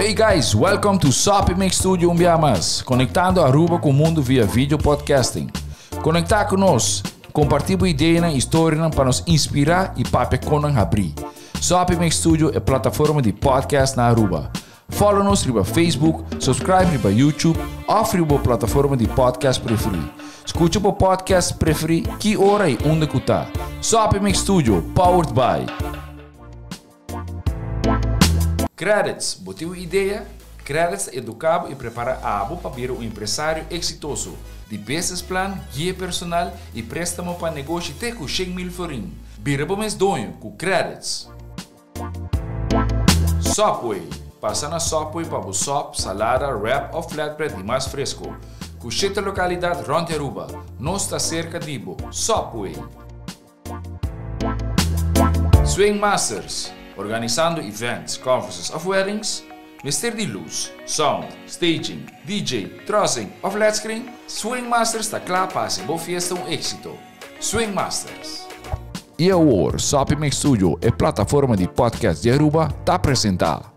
Hey guys, welcome to Soppy Mix Studio un bia mas, conectando Aruba cu mundo via video podcasting. Conecta cu nos, comparti bo ideanan y historianan pa nos inspira y papia con nan habri. Soppy Mix Studio e plataforma di podcast na Aruba. Follow nos riba Facebook, subscribe riba YouTube of riba bo plataforma di podcast preferi. Scucha bo podcast preferi ki ora y unda cu ta. Soppy Mix Studio, powered by. Credits, bo tin un idea? Credits ta educa bo y prepara abo pa bira un empresario exitoso. Di business plan, guia personal y prestamo pa negoshi te cu 100,000 florin. Bira bo mes doño cu Credits. Subway, Pasa na Subway pa bo sop, salada, wrap of flatbread di mas fresco. Cu shete localidad rond di Aruba. Nos ta cerca di bo. Subway! Swing Masters, Organisando events, conferences of weddings? Mester di luz, sound, staging, DJ, trussing of led screen? Swing Masters ta cla pa haci bo fiesta un exito. Swing Masters. Y awor, Soppy Mix Studio, e plataforma di podcast di Aruba, ta presenta.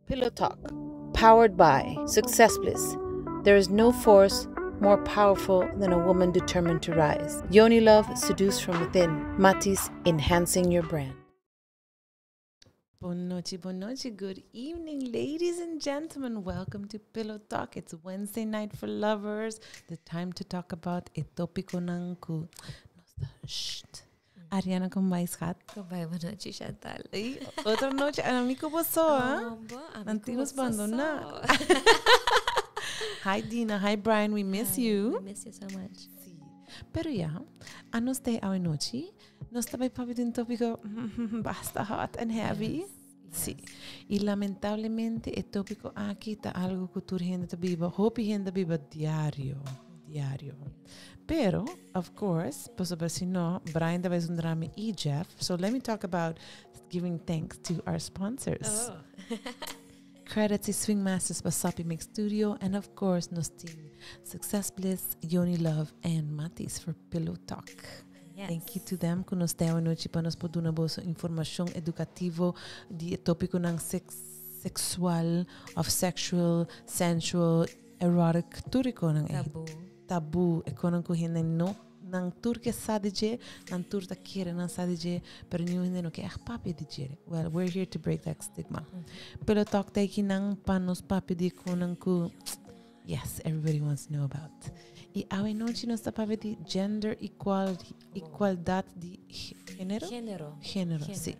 Pillow Talk, powered by Success Bliss. There is no force more powerful than a woman determined to rise. Yoni Love, seduced from within. Matis, enhancing your brand. Bon nochi, bon nochi. Good evening, ladies and gentlemen. Welcome to Pillow Talk. It's Wednesday night for lovers. The time to talk about e topiconan cu nos ta shh. Ariana, con ta bay, schat? Con ta bay, bon nochi, Chantal. Ey, otro nochi, amigo boso, ah? Nan tin nos bandona. Hi Dina, hi Brian, we miss Hi, you. We miss you so much. Si. Pero ya, anos te awe nochi, nos ta bay papia di un topico basta hot and heavy. Si. Y lamentablemente e topico aki ta algo cu tur hende ta biba, hopi hende ta biba diario, diario. Pero, of course, pasobra si no, Brian ta bay zundra mi y Jeff. So let me talk about giving thanks to our sponsors. Oh. Credits y Swing Masters pa Soppy Mix Studio and of course nos team Success Bliss, Yoni Love and Matis for Pillow Talk. Yes. Thank you to them cu nos ta anochi pa nos por duna boso informacion educativo di e topiconan sexual of sexual, sensual, erotic, tur e conan ey. Tabú. Tabú, e conan cu hende no nan tur ke sa di dje, nan tur ta kere nan sa di dje, pero niun hende no ke echt papia di dje. Well, we're here to break that stigma. Pillow Talk ta aki nan pa nos papia di conan cu yes, everybody wants to know about. Y awe nochi nos ta papia di gender equality, igualdad di genero? Genero. Genero, si.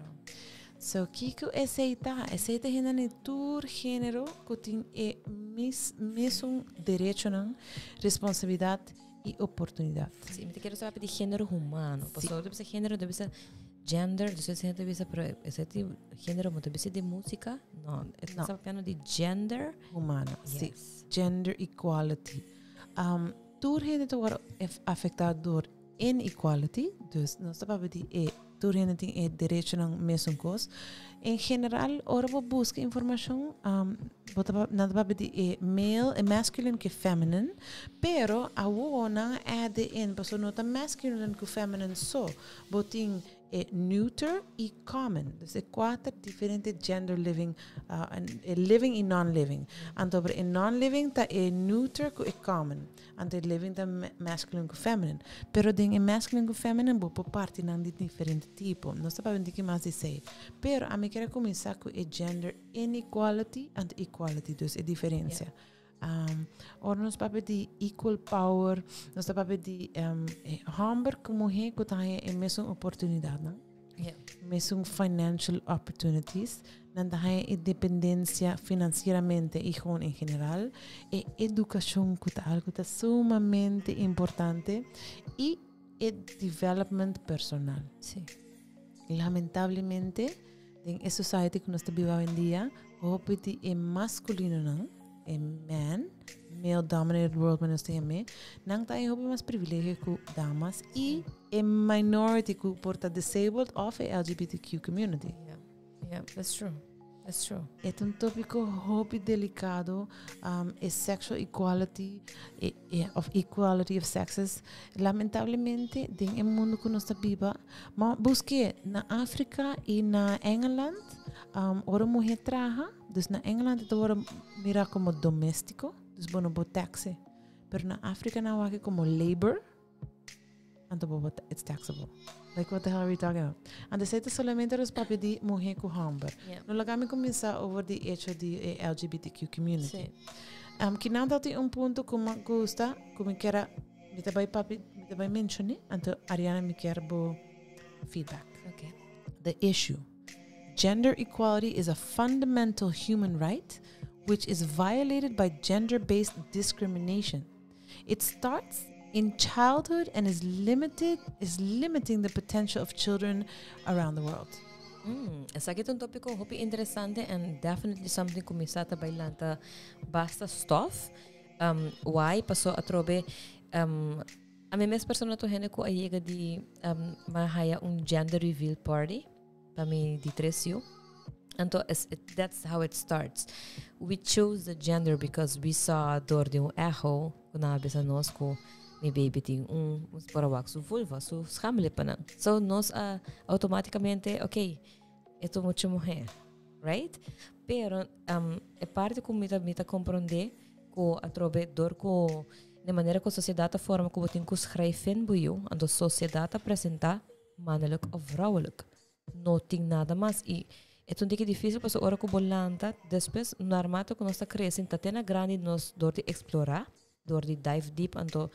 So, kiko esey ta? Esey ta hende di tur genero cu tin e mesun derechonan, responsabilidad y oportunidad. Si, mi ta kier sabi di genero humano. Si. Pasobra ta bisa genero, ta bisa gender, dus esey ta bisa, pero esey di genero, bo ta bisa di musica? No, e ta No. papiando di gender. Humano, si. Yes. Gender equality. Tur hende ta word afecta door inequality, dus nos ta papia di e tur hende tin e derechonan mesun cos. En general, ora bo busca informacion, bo ta nan ta papia di e male, e masculine cu feminine, pero awo nan a add in, pasobra no ta masculine cu feminine so, bo tin e neuter y common. Dus e cuater diferente gender living, e living y non-living. Anto e non-living ta e neuter cu e common. Anto e living ta masculine cu feminine. Pero den e masculine cu feminine bo por parti nan di diferente tipo. Nos ta papia un tiki mas di esey. Pero ami kier a cuminsa cu e gender inequality and equality, dus e diferencia. Ora nos papia di equal power, nos ta papia di e homber cu muher cu ta haya e mesun oportunidadnan. Mesun financial opportunities. Nan ta haya independencia financieramente y gewoon en general. E educacion cu ta algo ta sumamente importante. Y e development personal. Lamentablemente, den e society cu nos ta biba hoy en dia, hopi di e masculinonan, e man, male dominated world men nos ta yam'é, nan ta e hopi mas privilegio cu damas y e minority cu por ta disabled of e LGBTQ community. Yeah, yeah, that's true. That's true. E ta un topico hopi delicado, e sexual equality, e, of equality of sexes. Lamentablemente, den e mundo cu nos ta biba, ma busque na Africa y na Engeland, Ora muhé traha, dus na Engeland e ta wòrdu mirá komo doméstiko, dus bo no por tax'e. Pero na Afrika nan wak e komo labor, anto bo por it's taxable. Like what the hell are we talking about? Anto esei ta solamente nos papia di muhé ku hòmber. No laga mi kuminsá over di echo di e LGBTQ community. Kinan ta tin un punto ku mi gusta, ku mi kier a, mi ta bai papia, mi ta bai menshon'é, anto Ariana mi kier bo feedback. The issue. Gender equality is a fundamental human right which is violated by gender-based discrimination. It starts in childhood and is limited is limiting the potential of children around the world. Esaki ta un tópiko hopi interesante and definitely something ku mi sa ta bai lanta basta stof. Why? Paso atrobe ami mes persona tur hende ku a yega di m'a haya un gender reveal party pa mi di tres yu. Anto es, that's how it starts. We chose the gender because we saw door di un echo ku nan a bisa nos ku mi baby tin un por a wak su vulva, su schaamlippennan. So nos a automaticamente, okay, e ta mucha muher, right? Pero e parti ku mi ta comprende ku atrobe door ku de manera ku sociedad ta forma ku bo tin ku schrijven bo yu, anto sociedad ta presenta mannelijk of vrouwelijk. No tin nada mas. I e ta un tiki difícil pasobra ora ku bo lanta, despues naarmate ku nos ta krese, ta te na grandi nos door di explora, door di dive deep, anto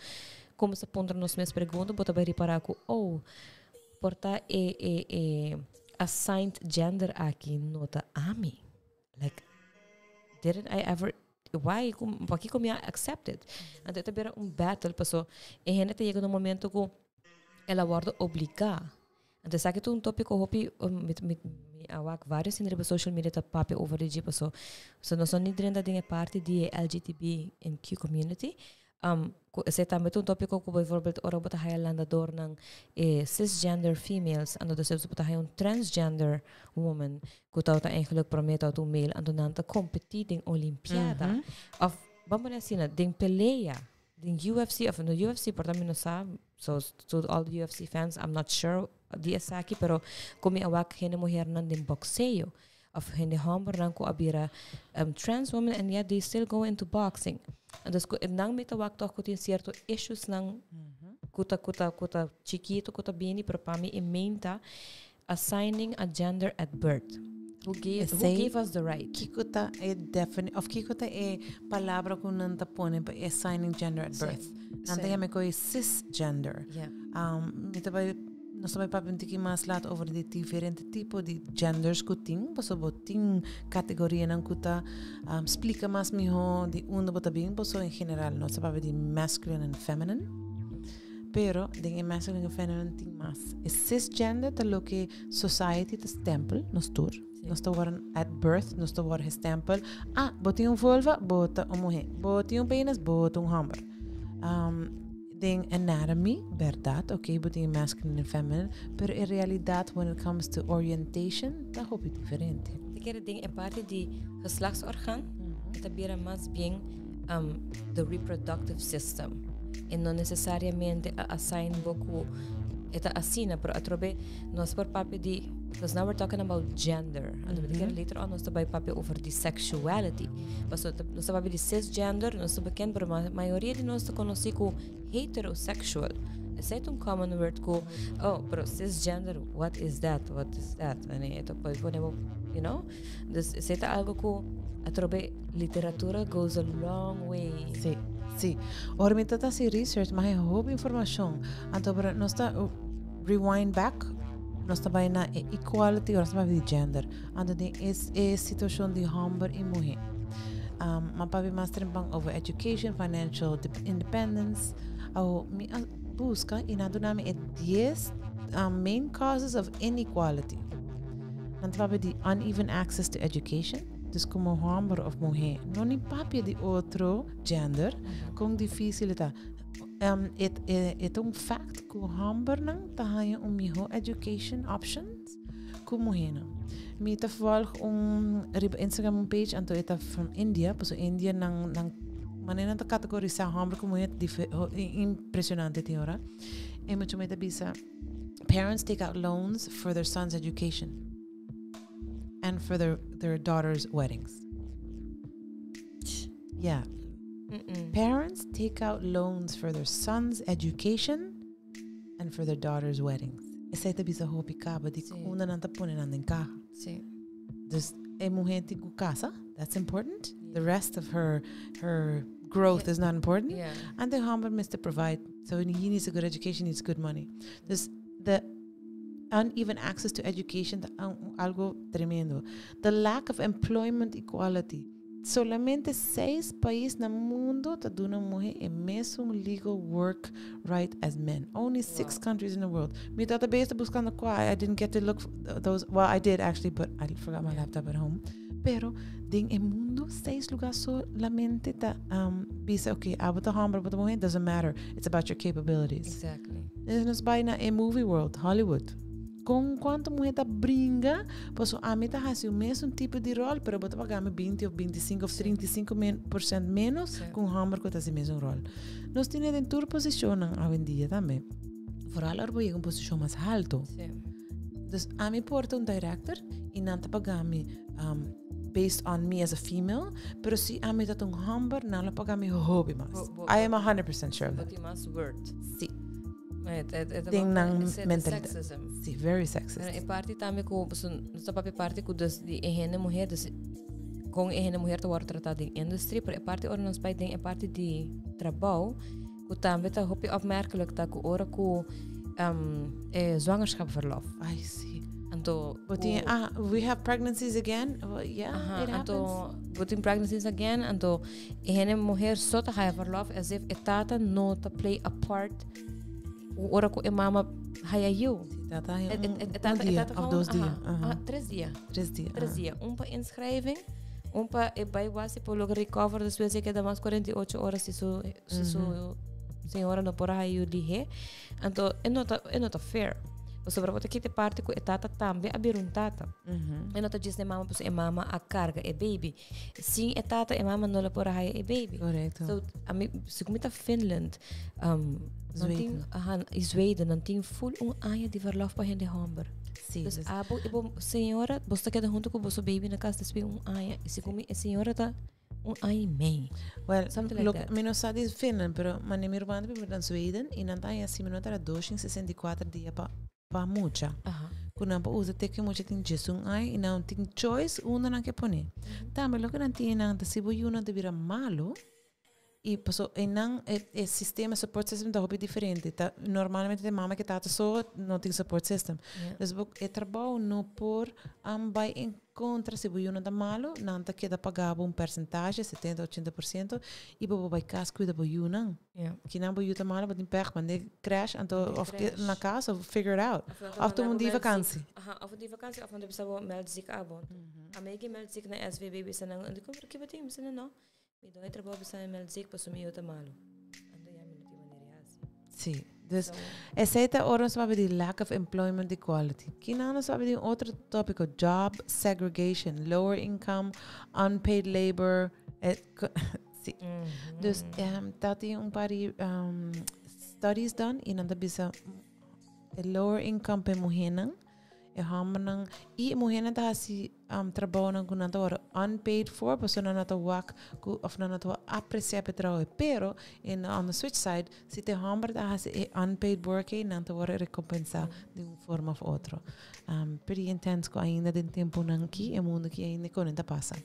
kuminsá puntra nos mes pregunta, bo ta bai ripará ku, oh, por ta e assigned gender aki no ta ami. Like, didn't I ever, why, pakiko mi a accept it? Anto e ta bira un battle paso e hende ta yega na un momento ku el a wòrdu obligá. Anto esaki ta un tópiko hopi, mi a wak vários hende riba social media ta papia over di dje paso so nos no ni drenta den e parti di e LGTBQ community. Ku esei tambe ta un tópiko ku bijvoorbeeld ora bo ta haya landadornan e cisgender females, anto despues bo ta haya un transgender woman ku tabata eigenlijk promé tabata un male, anto nan ta kompetí den olimpiada òf ban pone asina den pelea den UFC òf no UFC por ta mi no sa. So to all the UFC fans, I'm not sure di esaki, pero ku mi a wak hende muhernan den boxeo of hende hombernan ku a bira trans women and yet they still go into boxing. Entonces ku nan mi ta wak toch ku tin cierto issues nan ku ta chikito ku ta bini, pero pa mi e main ta assigning a gender at birth. Who gave us the right? Kiko ta e defini of kiko ta e palabra ku nan ta pone pa assigning gender at birth? Nan ta yama e cisgender. Mi ta bai nos ta bai papia un tiki mas laat over di diferente tipo di genders ku tin, pasobra bo tin kategorianan ku ta splika mas mihó di unda bo ta bin, pasobra en general nos ta papia di masculine and feminine. Pero den e masculine and feminine tin mas. E cisgender ta loke society ta stempel, nos tur. Nos ta worden at birth, nos ta worden gestempel. Ah, bo tin un vulva, bo ta un muhé. Bo tin un penis, bo ta un hòmber. Den anatomy, bèrdat, ok, bo tin masculine and feminine, pero en realidat, when it comes to orientation, ta hopi diferente. Te kere den e parti di geslachtsorgaan, e ta bira mas bien the reproductive system. E no necesariamente a assign bo ku e ta asina, pero atrobe nos por papia di, because now we're talking about gender. Anto mm -hmm. later on nos ta bai papia over di sexuality. Paso nos ta papia di cisgender, nos ta bekend, pero ma mayoria di nos ta konosí ku heterosexual. Esei ta un common word ku, oh, pero cisgender, what is that? What is that? En e por ponemos, you know? Dus esei ta algo ku atrobe literatura goes a long way. Si. Ora mi ta hasi research, m'a hopi informashon. Anto, pero nos ta rewind back, nos ta bai na equality, nos ta bai di gender. Anto den e situashon di hòmber i muhé. M'a papia mas trempan over education, financial independence. Awo, mi a buska i nan a duna mi e 10 main causes of inequality. Nan ta papia di uneven access to education. Dus komo hòmber òf muhé, no ni papia di otro gender, kon difísil ta. E ta un fact ku hòmbernan ta haña un mihó education options ku muhénan. Mi ta volg un riba Instagram un page, anto e ta from India, paso India nan manera nan ta kategorisá hòmber ku muhé impresionante tin ora. E mucha muhé ta bisa, parents take out loans for their son's education. and for their daughters' weddings. Yeah. Parents take out loans for their sons' education and for their daughters' weddings. Esey ta bisa hopi caba di unda nan ta pone nan den caha. Dus e muhe tin cu casa, that's important. The rest of her growth is not important. And the homber must provide. So he needs a good education, needs good money. Dus the uneven access to education ta algo tremendo. The lack of employment equality. Solamente seis pais na mundo ta duna muhe e mesun legal work right as men. Only six countries in the world. Mi tata ta buscando cua. I didn't get to look those. Well, I did actually, but I forgot my laptop at home. Pero den e mundo seis lugar solamente ta bisa, okay, abo ta homber, abo ta muhe, doesn't matter. It's about your capabilities. Nos bay na e movie world, Hollywood. Cu cuanto muhe ta bringa, paso ami ta haci e mesun tipo di rol, pero bo ta paga mi 20 of 25 of 35 % menos cu homber cu ta haci e mesun rol. Nos tin den tur posicion hoy en dia tambe. Vooral ora bo yega un posicion mas halto. Dus ami por ta un director y nan ta paga mi based on me as a female, pero si ami ta un homber, nan lo paga mi hopi mas. I am 100% sure of that. Bo tin mas worth. Si. Het Tin nan is het mentalidad. Sexism. Si, very sexist. Pero e parti tambe cu no ta papia parti cu dus di e hende muher, dus con e hende muher ta wordo trata den industry, pero e parti ora nos bai den e parti di trabou, cu tambe ta hopi opmerkelijk ta cu ora cu e zwangerschapverlof. Ay, si. Anto, But ah, we have pregnancies again? Well, yeah, Aha, it happens. Anto, bo tin pregnancies again, anto e hende muher so ta haya verlof as if e tata no ta play a part ora cu e mama haya yiu. Si, tata E tata, un e dia, tata of gewoon, 2 dia. 3 dia. 3 dia. 3 dia. Un pa inschrijving, un pa e bay wasi pa logo recover, despues e keda mas 48 ora si su señora no por haya yiu lihe. Anto, e no ta fair. Pasobra bo ta kita parti cu e tata tambe a bira un tata. E no ta djis e mama, paso e mama a carga e baby. Sin e tata, e mama no lo por haya e baby. Correcto. So, ami, segun mi ta Finland, nan Zweden. tin, aha, y Zweden, nan tin full un aña di verlof pa hende homber. Dus abo y bo señora, bo ta keda hunto cu bo baby na cas despues un aña. Y segun mi, e señora ta un aña y mei. Well, Something like look, that. Mi no sa di Finland, pero mane mi ruman ta biba na Zweden y nan ta asina, mi no ta 264 dia pa mucha. Cu nan por usa te cu mucha tin 11 aña y nan tin choice unda nan ke pone. Tambe loke nan tin nan ta si bo yiu nan ta bira malo y paso e nan e sistema support system ta hopi diferente. Ta normalmente e mama cu tata so no tin support system. Dus bo e trabou no por bay en contra si bo yiu nan ta malo, nan ta keda paga bo un percentage, 70, 80%, y bo bay cas cuida bo yiu nan. Cu nan bo yiu ta malo, bo tin pech, mand'e crèche, anto Mand'e of crèche. na cas of figure it out. Of tu un dia vakantie. Aha, of di vakantie, of dan bisa bo meld ziek abo. Ami a meld ziek na SVB, bisa nan, en di ko, ki batin, bisa no. Mi doy trabou, bisa meld ziek, paso mi yiu ta malo. Anto ya mi no tin manera hasi. Si. Dus So, esey ta ora nos papia di lack of employment equality. Aki nos papia di otro topico, job segregation, lower income, unpaid labor. Si. Dus dat tin un paar di studies done y nan ta bisa e lower income pa muhernan, e hombernan y muhernan ta hasi trabounan cu nan ta ora unpaid for, paso nan no ta wak cu of nan no ta aprecia e trabou. Pero on the switch side, si e homber ta hasi e unpaid work, nan ta ora recompensa di un forma of otro. Pretty intense cu ainda den temponan aki e mundo cu ainda cu ta pasa.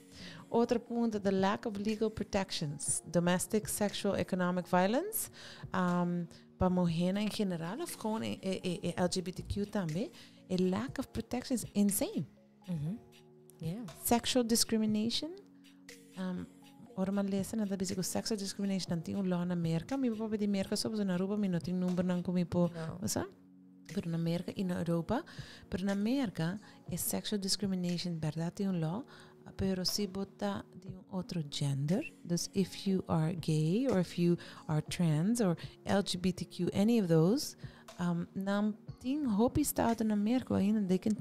Otro punto, the lack of legal protections, domestic, sexual, economic violence, pa muher en general, of gewoon e LGBTQ tambe, a lack of protection is insane. Sexual discrimination, ora mi a lesa, nan ta bisa cu sexual discrimination nan tin un law na Merca, mi por di Merca, so na Aruba mi no tin numbernan cu mi por, No. Sa? Pero na Merca y na Europa, pero na Merca e sexual discrimination, berdad, tin un law, pero si bo ta di un otro gender, dus if you are gay or if you are trans or LGBTQ, any of those, nan tin hopi estado na Merca ainda, they can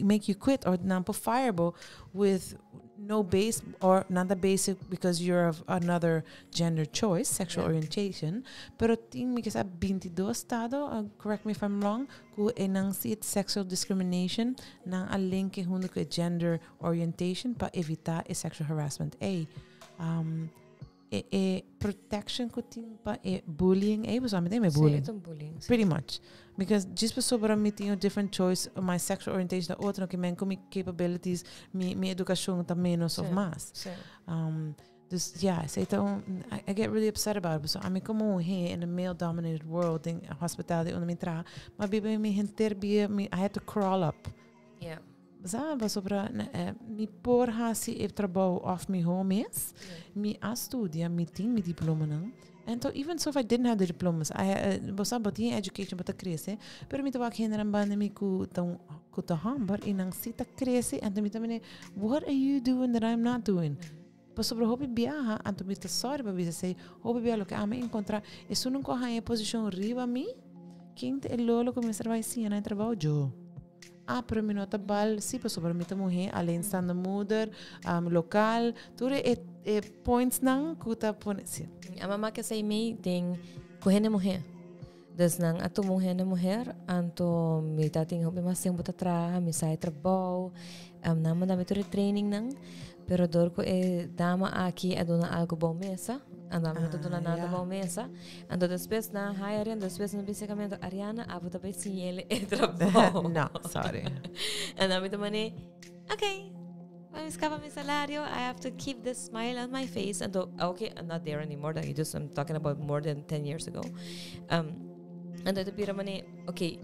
make you quit or nan por fire bo with No base or not the basic because you're of another gender choice, sexual orientation, pero tin mi sa 22 estado, correct me if I'm wrong, ku nan si sexual discrimination nan a link hunto ku gender orientation pa evita e sexual harassment. Ey, e protection ku tin pa e bullying, ey, bo mi bullying. Si, bullying. Pretty much. Because just pasobra mi tin a different choice, my sexual orientation, otro ku men ku mi capabilities, mi edukashon ta menos of mas. Dus ja, esei ta I get really upset about it. So, ami komo here in a male-dominated world, in hospitality, unda mi traha, m'a biba mi henter bia, mi, I had to crawl up. Sabe, sobre mi por hasi e trabou of mi mes, mi a studia, mi tin mi diploma nan. Anto, even so if I didn't have the diplomas, I bo sabi, bo tin education, bo ta krese, pero mi ta wak hende banda mi ku ta homber i nan si ta krese, anto mi tambe, what are you doing that I'm not doing? Pasobra hopi biaha, anto mi ta sorry pa bisa esei, hopi biaha loke ami enkontrá, esun ku haña posishon riba mi, ken ta e lolo ku mester bai siña na trabou? Yo. Ah, pero mi no ta bal, si, pasobra mi ta muhé, alleenstaande moeder, lokaal, tur e points nan ku ta pone, si. A mama ku sei mi den ku hende muhé. Dus nan a tuma un hende muhé, anto mi ta tin hopi mas tempu ta traha, mi sa e trabou, nan manda mi tur e training nan, pero dor ku e dama aki a duna algo bou mesa, anto ami no ta duna nada bou mesa, anto despues nan hire, despues nan bisa ku Ariana, abo ta bai siñ'é e trabou. No, sorry. En dan mi ta mane, okay, mi skapa mi salario, I have to keep this smile on my face. And okay, I'm not there anymore. That you just I'm talking about more than 10 years ago. And dan bira mane, okay,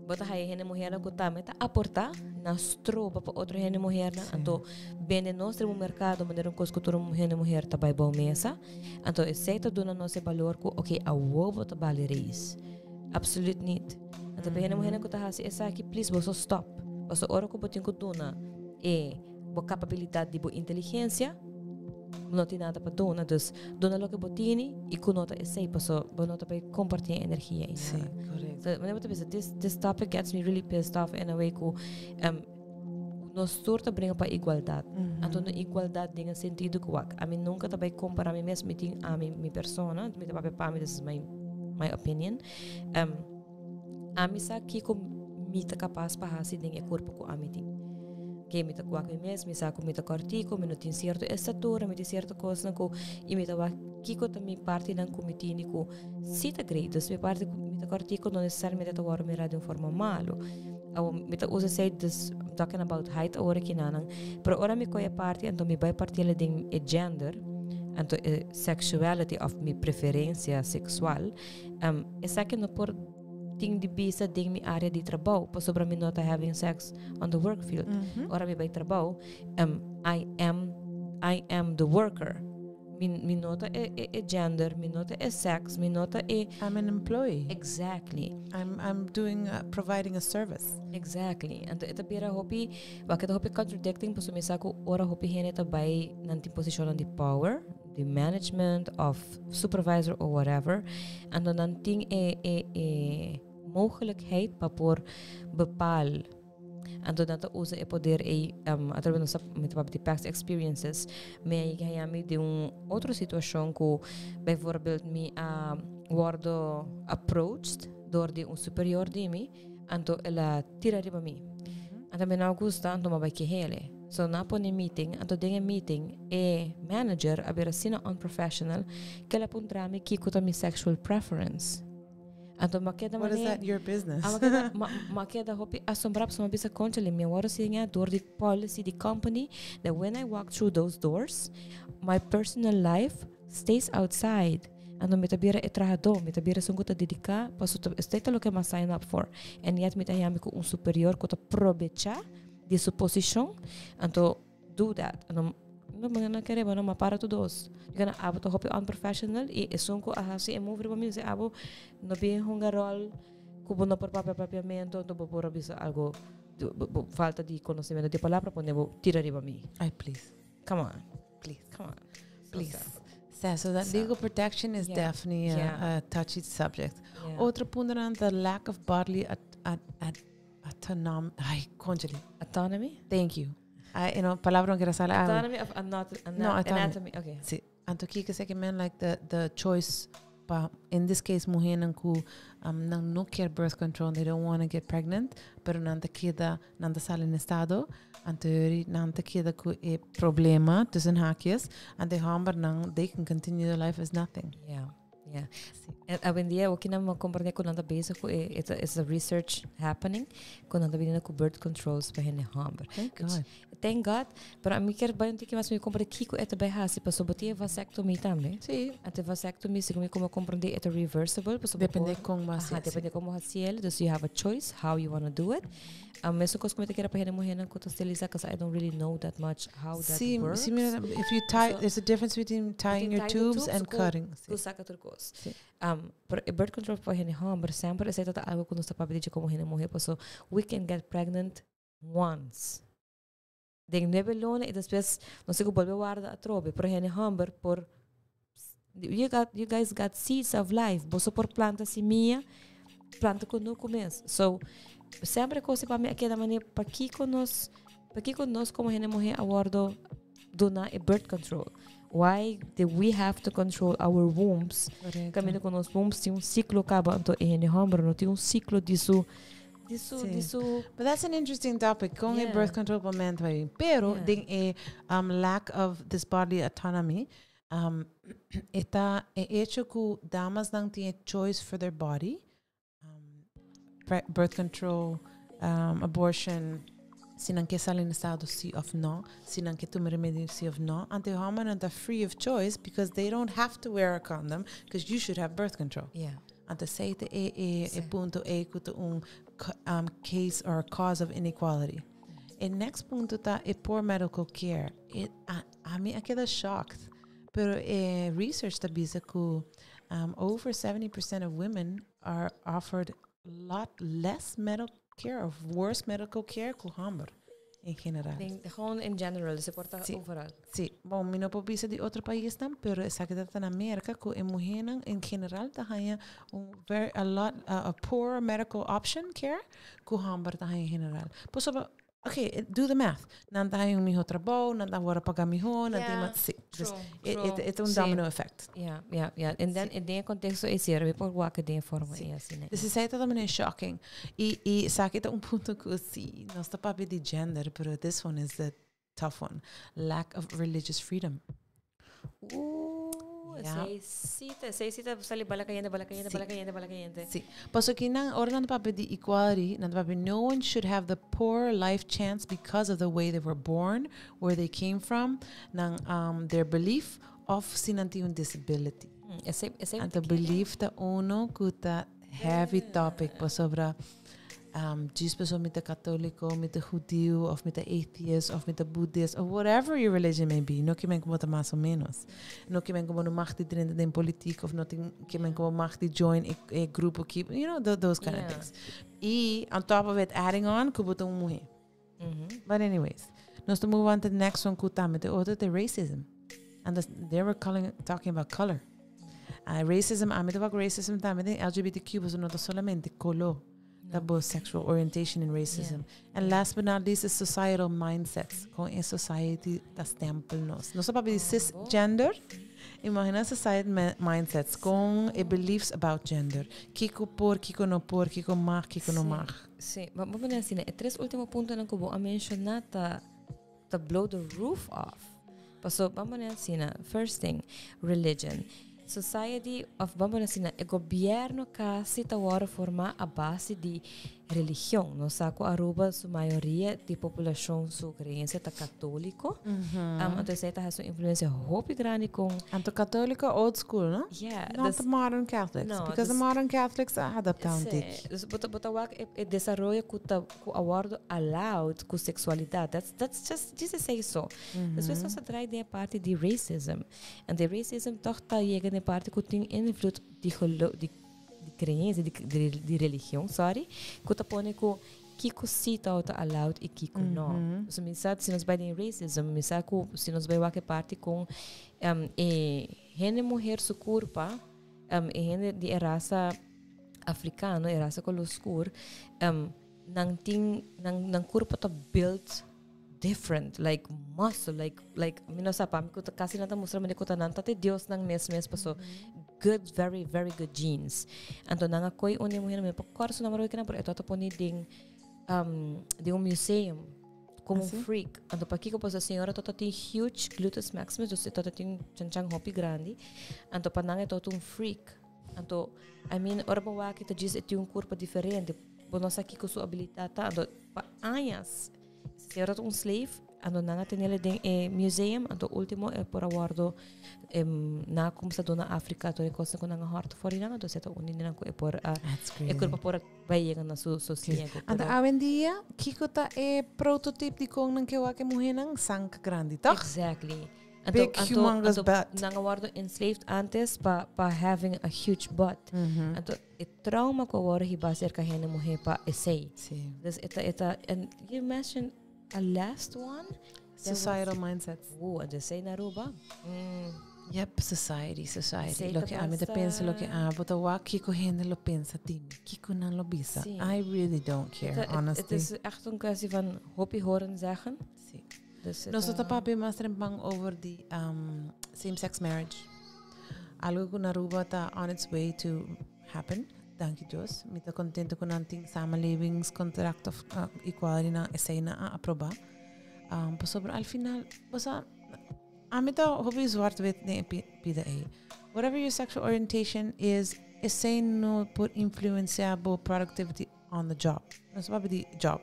bo ta haya hende muhé ku tambe ta aportá na stroba pa otro hende muhé na, anto bende nos den merkado manera un kos ku tur hende muhé ta bai bou mesa. Anto esei ta duna nos e balor ku okay, awo bo ta bale reis. Absoluut niet. Anto pa hende muhé ku ta hasi esaki, please boso stop. Boso ora ku bo tin ku duna e bo kapabilidat di bo inteligensia, no tin nada pa duna. Dus duna loke bo tini i ku no ta esei, paso bo no ta bai kompartí energia i Si, nada. Correct. So, wanneer bo bisa, this topic gets me really pissed off in a way ku nos tur ta bringa pa igualdat. Anto no igualdat den sentido ku wak. Ami nunka ta bai kompará mi mes, mi tin ami mi persona, mi ta papia pa mi, this is my opinion. Ami sa kiko mi ta kapas pa hasi den e kurpo ku ami tin. Ke mi ta wak mi mes, mi sa ku mi ta kòrtiku, mi no tin sierto estatura, mi tin sierto kosnan ku i mi ta wak kiko ta mi partinan ku mi tini ku si ta great. Dus mi parti ku mi ta kòrtiku no nesesariamente ta wòrdu mirá di un forma malu. Awo mi ta usa esei, dus I'm talking about height awor aki nanan. Pero ora mi kohe parti, anto mi bai parti'é den e gender, anto e sexuality of mi preferensia seksual, esaki no por tin di bisa den mi área di trabou, pasobra mi no ta having sex on the work field. Ora mi bai trabou, I am the worker. Mi no ta e gender, mi no ta e sex, mi no ta e I'm an employee. Exactly. I'm doing providing a service. Exactly. Anto e ta bira hopi, wak e hopi contradicting, paso mi sa ku ora hopi hende ta bai nan tin posishon di power, di management of supervisor or whatever. Anto nan tin e mogelijkheid pa por bepaal. Anto nan ta usa e poder e atraves nos met di past experiences. Mi a mi di un otro situashon ku bijvoorbeeld mi a wòrdu approached door di un superior di mi, anto el a tira riba mi. Anto mi no gusta, anto m'a bai keh'é. So nan a pone meeting, anto den e meeting e manager a bira asina unprofessional ku el a puntra mi kiko ta mi sexual preference. Anto m'a keda What is that your business? M'a keda hopi asombrá, m'a bisa konchale mi a wòrdu siñá door di policy di company that when I walk through those doors, my personal life stays outside. Anto mi ta bira e trahadó, mi ta bira esun ku ta dediká, paso esei ta loke m'a sign up for. And yet mi ta yami ku un superior ku ta probechá di su posishon, anto do that. Anto no mi no kere, no m'a para tur dos. Gana abo ta hopi unprofessional i esun ku a hasi e move riba mi, abo no bin hunga ròl ku bo no por papia papiamentu, anto bo por a bisa algo, falta di konosementu di palabra pone bo tira riba mi. Ay, please. Come on. Please. Come on. Please. So that legal protection is definitely a touchy subject. Otro punto ta the lack of bodily autonomy. Ay, konchale. Autonomy? Thank you. I, palabra no kier a sali awe. Autonomy of anat No, autonomy. Anatomy. Okay. Si. Anto kiko esaki men like the choice pa in this case muhernan ku um, nan no kier birth control, they don't want to get pregnant, pero nan ta keda, nan ta sali na estado, anto yori nan ta keda ku e problema tussen haakjes, anto e hombernan they can continue their life as nothing. Yeah. Yeah. En awendia ook nan a comprende cu nan ta bezig cu e it's a research happening cu nan ta biniendo cu birth controls pa hende homber. Thank God. Thank God. Pero ami kier bai un tiki mas mi comprende kico e ta bai haci pasobra bo tin e vasectomie tambe. Sí. Ante vasectomie segun mi como comprende e ta reversible pasobra bo Depende por con bo haci. Aha, depende con bo haci el. Dus you have a choice how you wanna do it. Mesun kos ku mi ta kere pa hende muhénan ku ta steriliza, cause I don't really know that much how that Sí, works. sí, mira, if you tie, So, there's a difference between tying between your tying the tubes tubes and ku- cutting. Ku Sí. saka tur kos. Sí. Pero e birth control pa hende hòmber semper esei ta algo ku nos ta papia di dje komo hende muhé, paso we can get pregnant once. Den nuebe luna i despues nos tin ku bolbe warda atrobe, pero hende hòmber por you got you guys got seeds of life, boso por planta simia, planta kunuku mes. So semper e kos pa mi a keda manera pakiko nos pakiko nos komo hende muhé a wòrdu duna e birth control? Why do we have to control our wombs? Correcto. Kaminda ku nos wombs tin un siklo kaba, anto e hende hòmber no tin un siklo di su di su Sí. di su But that's an interesting topic. Con e birth control pa men ta bay. Pero den e lack of this bodily autonomy, e ta e hecho cu damasnan tin e choice for their body, birth control, abortion, si nan ke sali na estado si of no, si nan ke tuma remedio si of no. Ante homennan ta free of choice because they don't have to wear a condom because you should have birth control. Anto esei ta e e e punto ei cu ta un case or a cause of inequality. E next punto ta e poor medical care. E a ami a keda shocked, pero e research ta bisa cu over 70% of women are offered lot less medical care of worse medical care cu homber en general. Den, gewoon in general, dus e por ta Sí. overal. Sí, bon, mi no por bisa di otro paisnan, pero esaki ta na Merca cu e muhernan en general ta haya un very, a lot, a poor medical option care cu homber ta haya en general. Pasobra, ok, do the math. Nan ta haya un miho trabou, nan ta worde paga miho, nan tin Ja, mas, sí. Dus true, e, true. e ta un Sí. domino effect. Ja. En dan in den contexto is hier, we por wak den forma Sí. e asina. Dus esei ta tambe shocking. Y esaki ta un punto cu si, nos ta papia di gender, pero this one is the tough one. Lack of religious freedom. Ja. Esei si ta sali bala cayente, bala cayente, Sí. bala cayente, bala cayente. Sí. Paso cu nan, ora nan papia di equality, nan papia no one should have the poor life chance because of the way they were born, where they came from, nan their belief of si nan tin un disability. Esei Anto belief ta uno cu ta heavy topic pasobra djis pasobra mi ta católico, mi ta hudiu, of mi ta atheist, of mi ta buddhist, or whatever your religion may be. No ke men como ta mas o menos. No ke men como no mag di drenta den politiek, of no tin ke men como mag di join e grupo ki, those kind of things. Y on top of it, adding on, cu bo ta un muhe. But anyways, nos ta move on to the next one, cu tambe te otro te racism. And they were talking about color. Racism, ami ta wak racism tambe den LGBTQ, pasobra no ta solamente color. Ta bo sexual orientation and racism. And last but not least is societal mindsets. Con e society ta stempel nos. Nos a papia di cisgender. Imagina society mindsets con e beliefs about gender. Kiko por, kiko no por, kiko mag, kiko no mag. Sí, maar bo mira asina, e tres ultimo puntonan cu bo a menciona ta blow the roof off. Paso, bo mira asina, first thing, religion. Society of ban pone asina, e gobierno casi ta worde forma a base di religion. Nos sa cu Aruba su mayoria di poblacion su creencia ta catolico. Anto esey ta haci un influencia hopi grandi con Anto catolico old school, no? Yeah, Not dus the modern Catholics. No, because the dus modern Catholics a adapta un Sí, tiki. dus bo ta wak e desaroyo cu ta, cu a worde allowed cu sexualidad. That's just, just say so. Despues nos a draai den e parti di racism. En de racism toch ta yega den e parti cu tin invloed di gelo-, di, di creencia, di, di, di religion, sorry, cu ta pone cu kiko si ta ta allowed y kiko no. Dus mi sa, si nos bai den racism, mi sa cu si nos bai wak e parti con e hende muher su curpa, e hende di e raza africano, e raza color oscur, nan tin, nan curpa ta built different, like muscle, like mi no sa pa mi ku ta kasi nan ta mustra mi ku ta nan ta te Dios nan mes mes paso good, very, very good genes. Anto nan a koi un di muher mi por kòrda su nomber hoy pero e tabata poni den un museum como un freak. Anto pakiko? Paso e señora tabata tin huge gluteus maximus, dus e tabata tin chanchan hopi grandi. Anto pa nan e tabata un freak. Anto, I mean, ora bo wak ta djis e tin un kurpa diferente. Bo no sa kiko su abilidat ta. Anto pa añas señora ta un slave, anto nan a tenele den e museum, anto ultimo e por a wordo nan a kumsa duna Afrika tur e kosnan ku nan a hòrta for di nan, anto esei ta un di nan ku e por a e kurpa por a bai yega na su sosiego. Anto awendia kiko ta e prototype di kon nan ke wak e muhénan? Sanka grandi, tòg? Exactly. Anto, Big anto, humongous anto butt. Nan a wordo enslaved antes pa having a huge butt. Anto e trauma ku a wordo hiba serka hende muhé pa esei. Dus e ta, and you mentioned a last one? That was Societal mindsets. Anto esei na Aruba. Yep, society, society. Esei Lo ta ke ami ta basta pensa, lo ke abo ta wak, kiko hende lo pensa di mi, kiko nan lo bisa. I really don't care, Het honestly. is echt een kwestie van hopi horen zeggen. Dus het, Nos ta papia mas trempan over di same-sex marriage. Algo ku na Aruba ta on its way to happen. Danki Dios. Mi ta contento ku nan tin samenlevingscontract of equality nan esei nan a aproba. Pasobra al final, bosa, ami ta hopi zwart-wit den e pida ei. Whatever your sexual orientation is, esei no por influencia bo productivity on the job. Nos papia di job.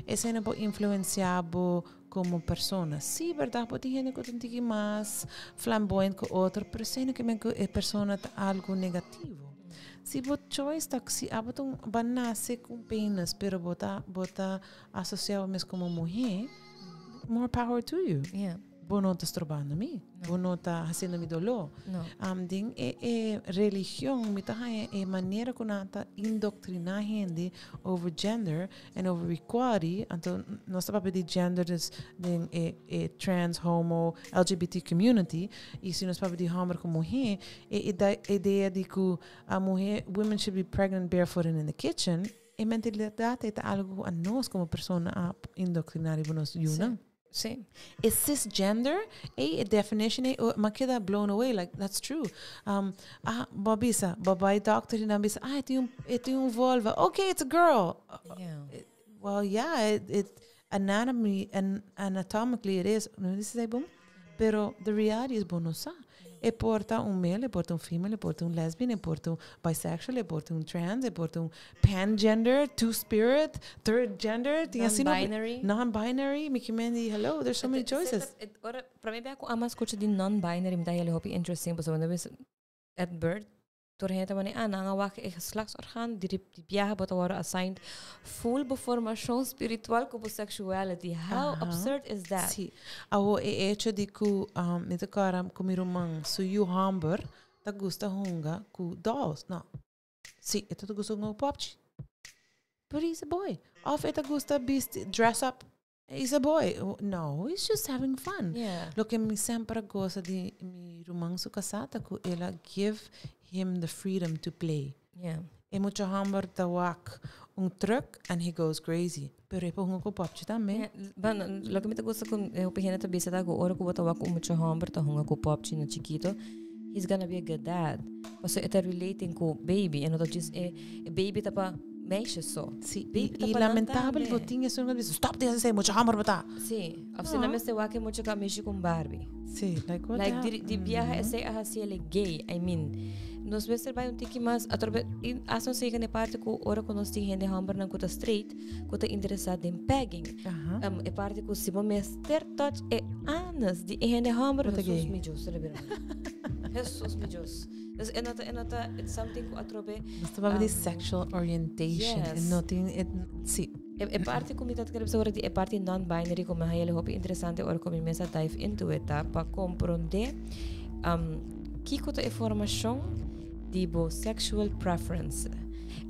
Esei no por influencia bo como persona. Sí, verdad, bo tin hende ku ta un tiki mas flamboyant ku otro, pero esei no ke men ku e persona ta algo negativo. Si bo choice ta, si abo ta un, ba nace ku un penis, pero bo ta asocia bo mes como muher, more power to you. Bo no ta strobando mi. Bo no ta haciendo mi dolor. No. Den e religion, mi ta haya e manera ku nan ta indoctrina hende over gender and over equality. Anto, nos ta papia di gender dus den e trans, homo, LGBT community. I si nos papia di homber ku muher, e idea di ku a muher, women should be pregnant barefoot and in the kitchen. E mentalidad ta algo ku a nos como persona a indoctrinar riba nos yunan. Is cisgender a definition a oh, m'a keda blown away, like, that's true. Ah, bo bisa bo bai doctor i nan bisa, "Ah, e tin un vulva, okay, it's a girl." Well, yeah, it anatomy and anatomically it is, no dice bom, pero the reality is bo no sa. E por ta un male, e por ta un female, e por ta un lesbian, e por ta un bisexual, e por ta un trans, e por ta un pangender, two spirit, third gender, tin asina Non-binary. Non-binary, mi ke men di, hello, there's so many choices. Ora, pa mi bem ku ama escucha di non-binary, mi ta heel hopi interesting, pasobra wanneer we at birth, tur hende ta mane, ah, nan a wak e geslachtsorgaan, di biaha bo ta worden assigned full bo formacion spiritual ku bo sexuality. How absurd is that? Sí. Awo e hecho di ku mi ta kòrda ku mi ruman su yu hòmber ta gusta hunga ku dolls. No. Sí, e ta gusta hunga ku popchi. But he's a boy. Of e ta gusta bisti, dress up. He's a boy. No, he's just having fun. Loke mi semper a gosa di mi ruman su kasá ta ku el a give him the freedom to play. E mucha hòmber ta wak un truck and he goes crazy. Pero e por hunga ku popchi tambe. Yeah, bueno, loke mi ta gusta ku e hopi hende ta bisa ta ku ora ku bo ta wak un mucha hòmber ta hunga ku popchi na chikito, he's gonna be a good dad. Pasobra e ta relating ku baby, e no ta just e baby ta pa meisjes so. Sí, Baby ta i pa nan lamentabel bo tambe. tin esun ku bisa, "Stop di hasi esei, mucha hòmber bo ta." Sí, of si nan mester wak e mucha ku a mishi ku un Barbie. Sí, like what Like the hell? di biaha esei a hasi ele gay. I mean, nos mester bai un tiki mas atrobe i hasta nos yega na e parti ku ora ku nos tin hende hòmbernan ku ta straight, ku ta interesá den pegging. E parti ku si bo mester touch e anus di e hende hòmber, Bo ta Jesus gay. mi Dios, ta bira mal. Jesus mi Dios. Dus e no ta, it's something ku atrobe Nos ta papia di sexual orientation. No tin, sí. E parti ku mi ta kere bisa ora di e parti non-binary ku mi haya hopi interesante ora ku mi mes a dive into it ta pa komprondé kiko ta e formashon di bo sexual preference.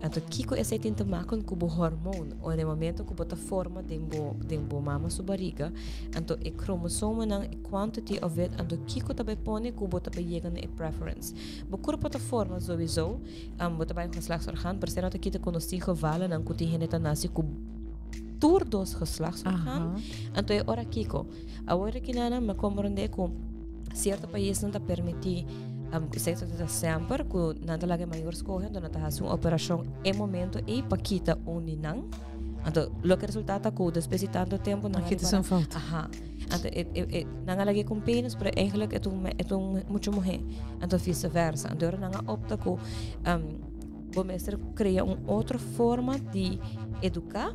Anto kiko esei tin te maken ku bo hormoon o na e momento ku bo ta forma den bo mama su barriga, anto e chromosomennan, e quantity of it, anto kiko ta bai pone ku bo ta bai yega na e preference. Bo kurpo ta forma sowieso, bo ta bai un geslachtsorgaan, pero esei no ta kita ku nos tin gevallennan ku tin hende ta nasi ku Tur dos geslachtsorgaan. Anto e ora kiko? Awor aki nan mi a komprondé ku sierto paisnan ta permití um, sekso ta semper ku nan ta laga e mayor skohe, anto nan ta hasi un operashon e momento ei pa kita un di nan. Anto loke resulta ta ku despues di tanto tempo nan a Kita ripara un fout. Aha. Anto e, e, e, nan a lag'é ku un penis, pero eigenlijk e ta un, e ta un mucha muhé. Anto vice versa. Anto ora nan a opta ku um, bo mester krea un otro forma di eduká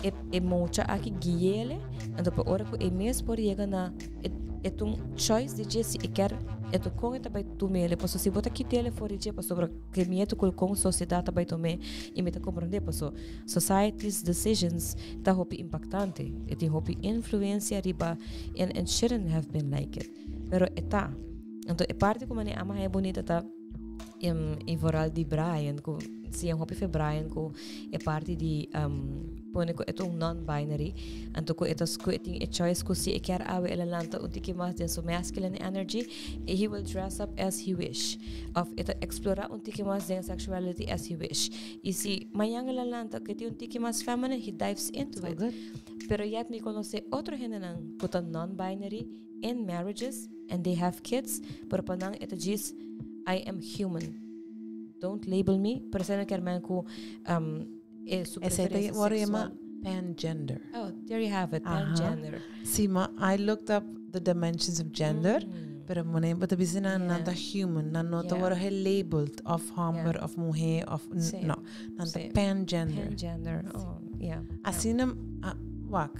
e, e mucha aki guiele, anto pa ora ku e mes por yega na e, e ta un choice di dje si e kier e ta kon e ta bai tumele, paso si bo ta kitele for di dje pasobra ke miedu ku kon sosiedat ta bai tum'é i mi ta komprondé paso society's decisions ta hopi impaktante, e tin hopi influensia riba and and shouldn't have been like it, pero e ta. Anto e parti ku manera ama haña bunita ta i vooral di Brian ku siña hopi fe Brian ku e parti di um, pone ku e ta un non-binary anto ku e ta ku e tin e choice ku si e kier awe el a lanta un tiki mas den su masculine energy e he will dress up as he wish of e ta explora un tiki mas den sexuality as he wish i si mañan el a lanta ku e tin un tiki mas feminine he dives into So it good. Pero yet mi konosé otro hendenan ku ta non-binary in marriages and they have kids, pero pa nan e ta djis I am human. Don't label me, pero esei no kier men ku um, e su Esei ta preferencia word yama sexual. pangender. Oh, there you have it, Aha. pangender. Si, ma I looked up the dimensions of gender, pero mone bo ta bisa nan nan ta human, nan no ta word gelabeld of homber of muher of no, nan ta pangender. Pangender. Oh, yeah. Asina, ah, wak.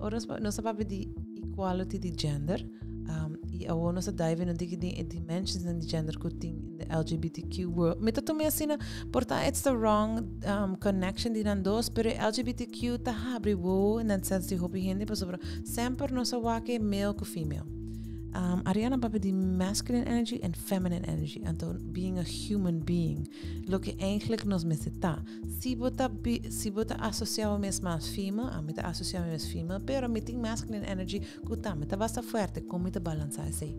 Ora nos, nos ta papia di equality di gender, um, y awor nos ta dive in un tiki den e dimensions di gender ku tin in the LGBTQ world. Mi ta tuma asina, por ta it's the wrong connection di nan dos, pero e LGBTQ ta habri wowo in that sense di hopi hende, pasobra semper nos a wak e male ku female. Ariana papia di masculine energy and feminine energy, anto being a human being, loke eigenlijk nos mester ta. Si bo ta bi, si bo ta asocia bo mes mas female, ami ta asocia mi mes female, pero mi tin masculine energy cu tambe ta basta fuerte, con mi ta balansa esey?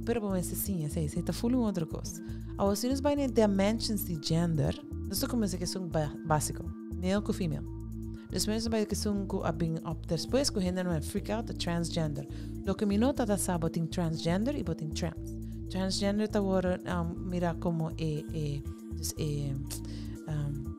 Pero bo mester siña esey, esey ta full un otro cos. Awor si nos bay na e dimensions di gender, nos ta cuminsa cu esun basico, male cu female. Despues nos bay cu esun cu a bin op despues cu hende nan a freak out, ta transgender. Loke mi nota ta sa bo tin transgender y bo tin trans. Transgender ta worde mira como e, e, Dus e, um,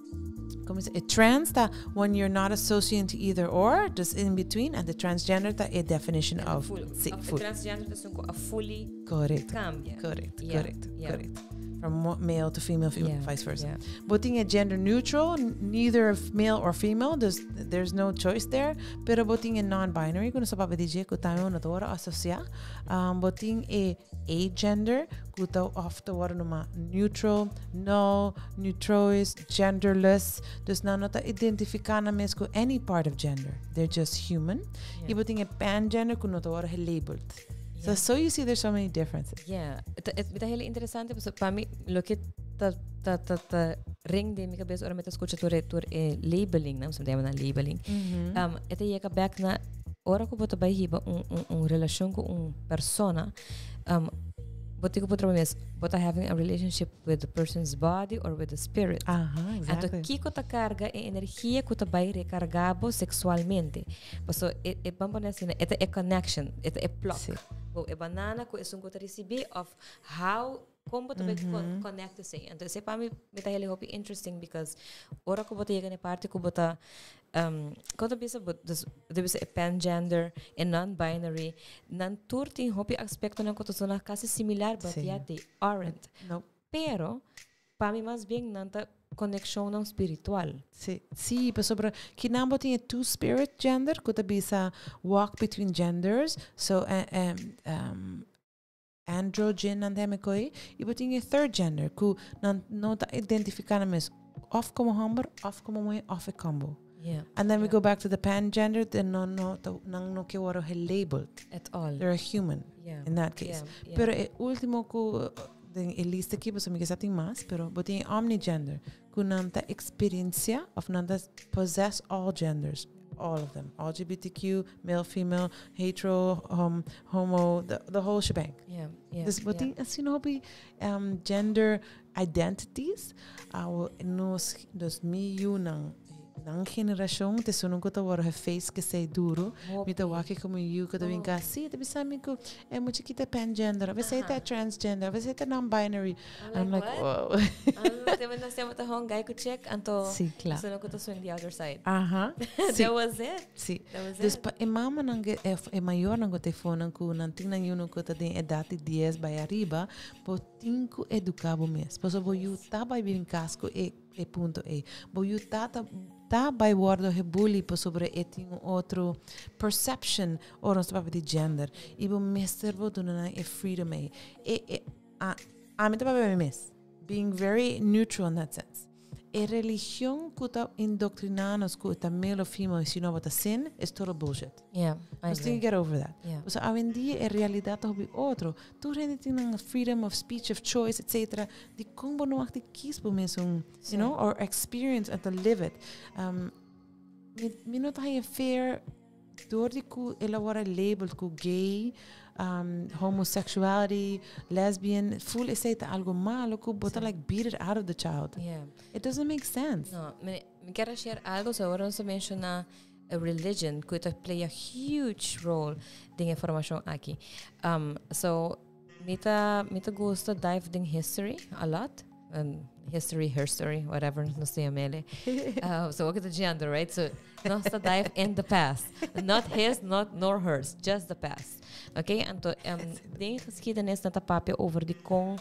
como is e trans ta when you're not associated to either or, dus in between, and the transgender ta a definition of full. Si, Of full. transgender ta esun cu a fully Correct. cambia. Correct, correct, correct. From male to female, female, vice versa. Bo tin e gender neutral, neither male or female, dus there's no choice there. Pero bo tin e non-binary, cu nos a papia di dje, cu tambe no ta worde asocia. Bo tin e agender, ku ta òf ta wòrdu nomá neutral, null, neutrois, genderless. Dus nan no ta identifiká nan mes ku any part of gender. They're just human. I bo tin e pangender ku no ta wòrdu gelabeld. So, so you see there's so many differences. Yeah. E ta heel interesante pasobra pa mi loke ta ta ta ta ring den mi kabes ora mi ta skucha tur e tur e labeling nan, mi ta yama nan labeling. E ta yega bek na ora ku bo ta bai hiba un un un relashon ku un persona, bo tin ku puntra bo mes, bo ta having a relationship with the person's body or with the spirit? Aha, Anto exactly. kiko ta karga e energia ku ta bai rekarga bo seksualmente? Paso e e ban pone asina, e ta e connection, e ta e plug. Bo e banana ku esun ku ta risibí of how Kon bo ta bay connect esey? Anto esey pa mi mi ta heli hopi interesting because ora ku bo ta yega na e parti ku bo ta um, kon ta bisa bo dus ta bisa e pangender, e non-binary, nan tur tin hopi aspectonan ku ta sona casi similar but yet they aren't. Nope. Pero pa mi mas bien nan ta conexionnan spiritual. Si, si, pasobra kinan bo tin e two spirit gender ku ta bisa walk between genders, so um, androgen nan ta heme koe, y bo tin e third gender ku nan no ta identifica nan mes of como homber of como muher of e combo. And then we go back to the pangender, then no no ta, nan no ke worde gelabeld. At all. They're a human in that case. Pero e ultimo ku den e lista aki, pasobra mi kisa tin mas, pero bo tin e omnigender, ku nan ta experiencia of nan ta possess all genders. All of them. LGBTQ, male, female, hetero, homo, the whole shebang. Dus bo tin asina hopi gender identities. Awo nos, dus mi yunan, Nan generacion te sunu ku ta word geface ke sei duro. Mi ta wak como yu ku ta bin ka si ta bisa mi ku e mucha kita pangender, of esei ta transgender, of esei ta non-binary. I'm like, what? Wow. Te nos tema ta hon guy ku check anto Sí, claro. sunu ku ta swing the other side. Aha. Sí. That was it. Sí. That was Dus it. pa e mamanan ke e mayornan ku ta fonan ku nan tin nan yunan ku ta den edat di 10 bai ariba, bo tin ku eduká bo mes. Pasobra bo yu ta bai bin kas ku e e punto ei. Bo yu tata ta bai wordo gebully pasobra e tin un otro perception ora nos ta papia di gender. I bo mester bo duna nan e freedom ei. E, e, a, ami ta papia mi mes. Being very neutral in that sense. E religion ku ta indoctrina nos ku ta male or female si no bo ta sin is total bullshit. Yeah, I Nos tin agree. que get over that. Pasobra awendia e realidad ta hopi otro. Tur hende tin nan freedom of speech, of choice, etc. Dikon bo no mag di kies bo mesun, you know, or experience and to live it. Mi no ta haña fair door di ku el a wòrdu labeled ku gay, homosexuality, lesbian, full esei ta algo malo ku bo ta like beat it out of the child. It doesn't make sense. No, mi kier a share algo, so ora nos a menciona a religion ku ta play a huge role den e formashon aki. So mi ta gusta dive den history a lot. History, herstory, whatever nos ta yam'é. So look at the gender, right? So nos ta dive in the past. Not his, not nor hers, just the past. Okay? Anto den geschiedenis nan ta papia over di kon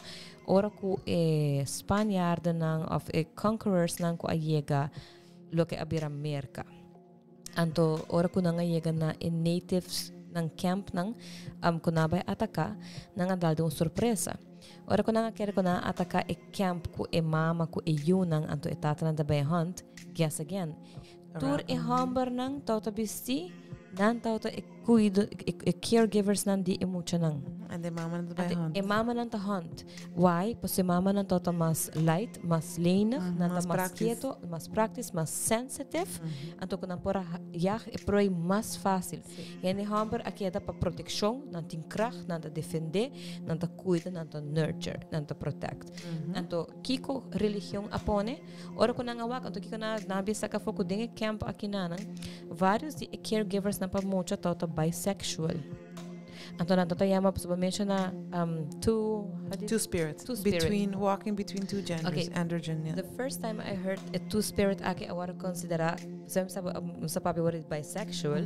ora ku e Spanjaardennan of e conquerors nan ku a yega loke a bira Merka. Anto ora ku nan a yega na e natives nan camp nan ku nan a bai ataka, nan a dal den un sorpresa. Ora ku nan a kere ku nan a ataka e camp ku e mama ku e yunan anto e tatanan ta bai hunt, guess again. Tur e hombernan tabata bisti, nan tabata e cuido, e caregivers nan di e muchanan. En de mamanan ta bai Anto hunt. e mamanan ta hunt. Why? Pasobra e mamanan tabata mas light, mas lenig, nan ta mas mas praktisch. quieto, mas praktisch, mas sensitive. Anto ku nan por a jag e prooi mas fácil. En e homber a keda pa proteccion, nan tin kracht, nan ta defende, nan ta cuida, nan ta nurture, nan ta protect. Anto kiko religion a pone? Ora ku nan a wak, anto kiko nan a bisa saka afó ku den e camp aki nanan, varios di e caregivers nan pa mucha tabata bisexual. Anto nan tabata yama, pasobra menciona two, how do you Two spirits. Two spirit. Between, walking between two genders. Okay. Androgen, yeah. The first time I heard a two spirit aki, a wòrdu konsiderá, sem sa sa papia word bisexual.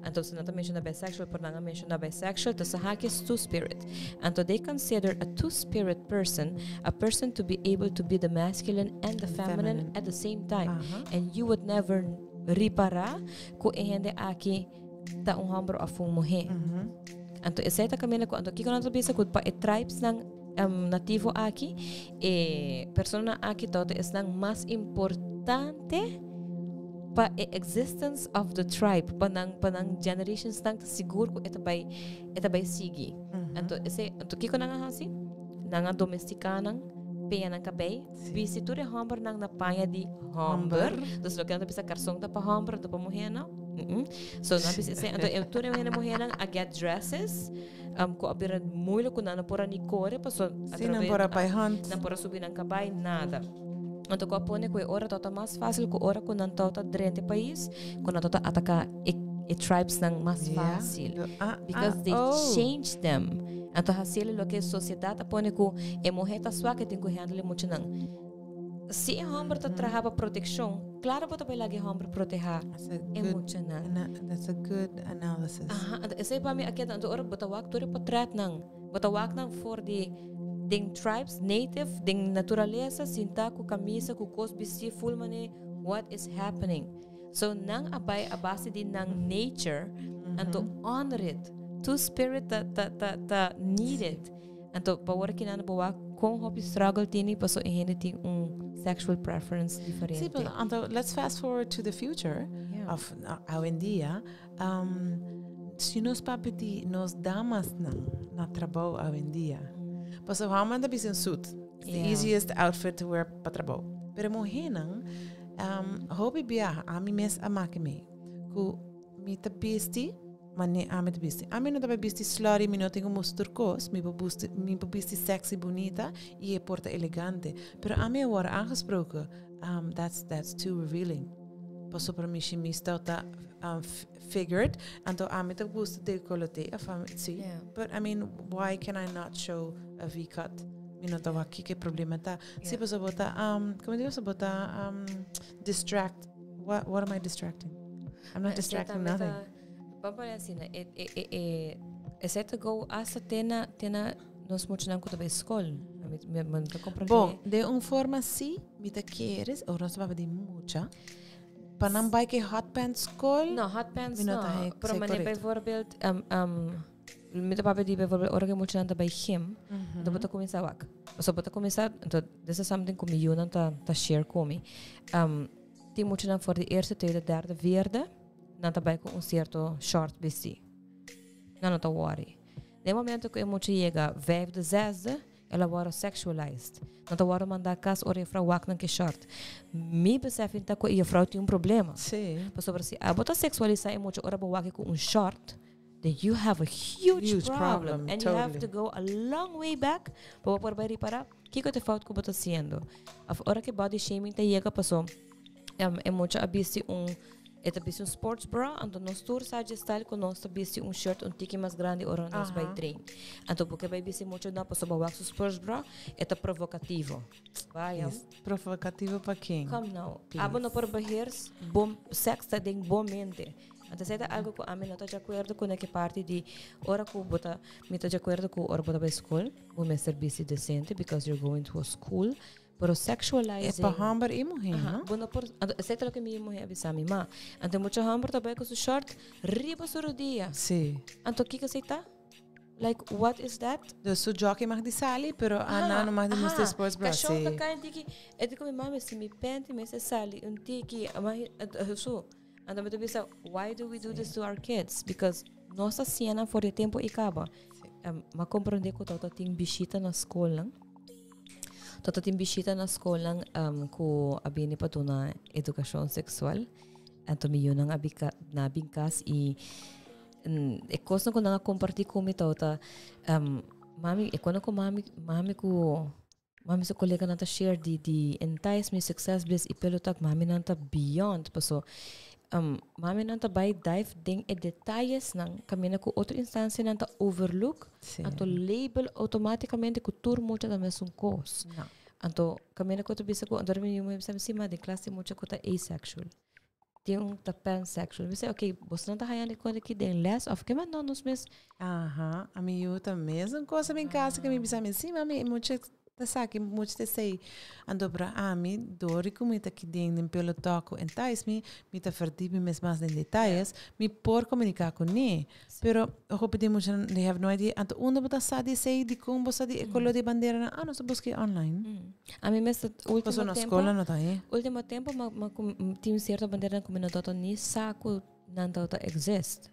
Anto se nan ta menciona bisexual, pero nan a menciona bisexual, dus haki is two spirit. Anto they consider a two spirit person a person to be able to be the masculine and the feminine feminine. at the same time. And you would never ripará ku e hende aki ta un hòmber òf un muhé. Anto esei ta kaminda ku anto kiko nan ta bisa ku pa e tribes nan nativo aki e personanan aki tabata esnan mas importante pa e existence of the tribe, pa nan generations nan ta sigur ku e ta bai sigui. Anto esei anto kiko nan a hasi? Nan a domestiká nan, peña nan kabei, bisti tur e hòmbernan na paña di hòmber. Dus loke nan ta bisa karson ta pa hòmber, ta pa muhé no. So nan bisa esei, anto e tur e hende muhénan a get dresses ku a bira moeilijk ku nan no por a ni kore paso Sí, nan por a bai hunt. Nan por a subi nan kabai, nada. Anto ku a pone ku e ora tabata mas fásil ku ora ku nan tabata drenta e pais, ku nan tabata ataká e tribes nan mas fásil. Because they change them. Anto hasiel loke sosiedat a pone ku e muhé ta swak e tin ku handle e muchanan. Si e hòmber ta traha pa protekshon, klaro bo ta bai laga e hòmber protehá That's a e good, muchanan. that's a good analysis. Aha, anto esei pa mi a keda, anto ora bo ta wak tur e potretnan, bo ta wak nan for di den tribes, native, den naturalesa, sinta ku kamisa, ku kos bisti full mane, what is happening? So nan a bai a base di nan nature, anto honor it. Two spirit ta needed. Anto pa ora ki nan bo wak kon hopi struggle tini paso e hende tin un sexual preference diferente. Sí, but anto, let's fast forward to the future of awendia. Si nos papia di nos damas nan na trabou awendia. Paso hòmber ta bisti un suit. It's the easiest outfit to wear pa trabou. Pero muhénan, hopi biaha, ami mes a maki mi. Ku mi ta bisti, mane ami ta bisti. Ami no ta bisti slutty, mi no tin ku mustra kos, mi por bisti sexy, bunita i e por ta elegante. Pero ami a wòrdu aangesproken, that's too revealing. Pasobra mi shimis ta figured, anto ami ta gusta decolleté, of ami, si. But I mean, why can I not show a V-cut? Mi no ta wak kiko e problema ta. Si, pasobra bo ta, como digo, bo ta distract. What am I distracting? I'm not distracting nothing. Ban pone asina, e, e, e, e, esei ta go hasta te na, te na nos muchanan ku ta bai skol. Mi, mi, mi ta comprende. Bon, den un forma si, mi ta kere, ora nos ta papia di mucha, pa nan bai ke hot pants skol. No, hot pants mi no no. ta he- Pero sei mane correcto. bijvoorbeeld, mi ta papia di bijvoorbeeld ora ke muchanan ta bai gym, anto bo ta kuminsá wak. Pasobra bo ta kuminsá, anto this is something ku mi yunan ta, ta share ku mi. Tin muchanan for di eerste, tweede, derde, vierde, nan ta bai ku un sierto short bistí. Nan no ta worry. Den momento ku e mucha yega vijfde, zesde, el a wòrdu sexualized. Nan ta wòrdu mandá kas ora juffrouw wak nan ke short. Mi besefing ta ku e juffrouw tin un problema. Sí. Pasobra si abo ta sexualisá e mucha ora bo wak e ku un short, then you have a huge, Huge problem. problem, And you have totally. to go a long way back pa bo por bai ripará kiko ta e fout ku bo ta hasiendo. Of ora ku e body shaming ta yega paso e mucha a bisti un e ta bisti un sports bra, anto nos tur sa dje style ku nos ta bisti un shirt un tiki mas grandi ora nos bai train. Anto bo ke bai bisti mucho no pasobra bo wak su sports bra, e ta provokativo. Vaya. Yes. Provokativo pa ken? Come now. Abo no por beheers bo seks ta den bo mente. Anto esei ta algo ku ami no ta di akuerdo ku na ki parti di ora ku bo ta mi ta di akuerdo ku ora bo ta bai skol bo mester bisti desente because you're going to a school. Pero sexualizing. E pa homber i muhé, Aha, no? bo no por, anto esei ta loke mi muhé a bisa mi, ma anto mucha homber ta bai ku su short riba su rodia. Sí. Anto kiko esei ta? Like, what is that? Dus su jockey mag di sali, pero Ana no mag di mustra sports bra. Kashon ta Sí. kai un tiki. E di ku mi mami, si mi panty mester sali un tiki, ama so. Anto mi ta bisa, why do we do this to our kids? Because nos ta siña nan for di tempo i kaba. M'a komprondé ku tabata tin bishita na skolnan. Tabata tin bishita na skolnan ku a bini pa duna edukashon seksual. Anto mi yunan a bika na bin kas i e kosnan ku nan a kompartí ku mi tabata mami e kono ku mami mami ku mami su koleganan ta share di di Entice Me, Success Bliss i Pillow Talk maminan ta beyond paso maminan ta bai dive den e detayesnan kaminda ku otro instansianan ta overlook anto label outomatikamente ku tur mucha ta mesun kos. Anto kaminda ku ta bisa ku anto mi muhé bisa mi si ma den klas tin mucha ku ta asexual tin un ta pansexual mi bisa ok bosnan ta haña di kos aki den les of ke ma no nos mes. Aha, ami yu ta mesun kos mi kasa ku mi bisa mi si mami mucha ta sa ki mucha ta esei. Anto pero ami dor di ku mi ta ki den den pelotòn ku Entice mi, mi ta verdiep mi mes mas den detayes, mi por komuniká kuné. Pero hopi di muchanan they have no idea. Anto unda bo ta sa di esei, dikon bo sa di e koló di e banderanan? Ah, nos ta buska e online. Ami mes ta Pasobra ultimo na tempo, skola no ta e. ultimo tempo ma ma ku tin sierto banderanan ku mi no tabata ni sa ku nan tabata exist.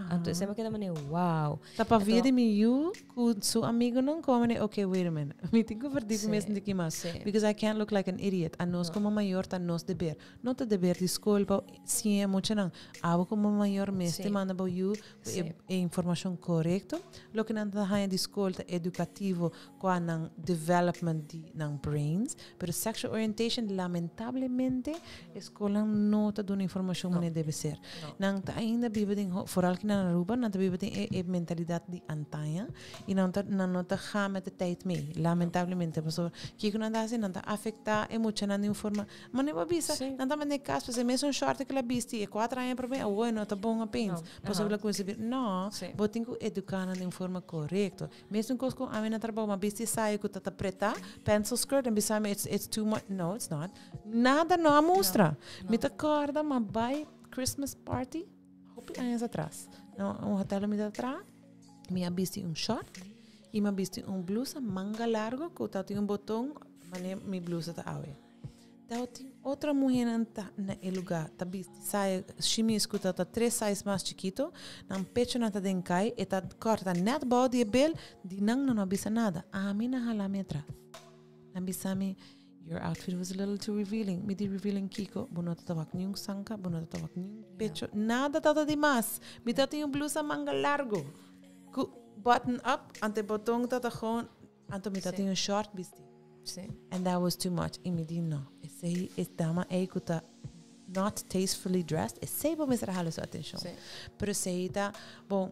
Anto esei mi a keda manera wow. Ta pa via di mi yu ku su amigunan ku a manera okay wait a minute mi tin ku verdiep mi mes un tiki mas because I can't look like an idiot. Anos komo mayor ta nos deber. No ta deber di skol pa siña e muchanan. Abo komo mayor mester manda bo yu ku e informashon korekto. Loke nan ta haña di skol ta edukativo kua nan development di nan brains. Pero sexual orientation lamentablemente e skolnan no ta duna informashon manera debe ser. Nan ta ainda biba den, vooral ki nan Aruba, nan ta biba den e e mentalidat di antaña i nan ta nan no ta ga met de tijd mee, lamentablemente. Pasobra kiko nan ta hasi? Nan ta afektá e muchanan di un forma, manera bo a bisa, nan ta manda e kas pasobra e mesun shorte ku el a bisti e kuater aña promé, awor e no ta bon apeens. Pasobra el a kuminsá bira, no, bo tin ku eduká nan den un forma korekto. Mesun kos ku ami na trabou, m'a bisti sayo ku ta ta pretá, pencil skirt, en bisa mi it's it's too much, no it's not. Nada no a mustra. Mi ta kòrda m'a bai Christmas party hopi añas atras. Na un hotel mi ta traha, mi a bisti un short i mi a bisti un blusa manga largo ku tabatin un boton manera mi blusa ta awe. Tabatin otro muhénan ta na e lugá ta bisti saya shimis ku ta ta tres size mas chikito, nan pechonan ta den kai, e ta kòrta nèt bou di e bel, di nan no a bisa nada. Ami nan hala mi atras. Nan bisa mi, Your outfit was a little too revealing. Mi di revealing kiko? Bo no ta tabak niun sanka, bo no ta tabak niun pecho, nada tata di mas. Mi tabatin un blusa manga largo ku button up, ante boton tata gewoon, anto mi tabatin un short bisti. Sí. And that was too much. I mi di no, esei e dama ei ku ta not tastefully dressed, esey bo mester hala su atencion. Pero esey ta, bon,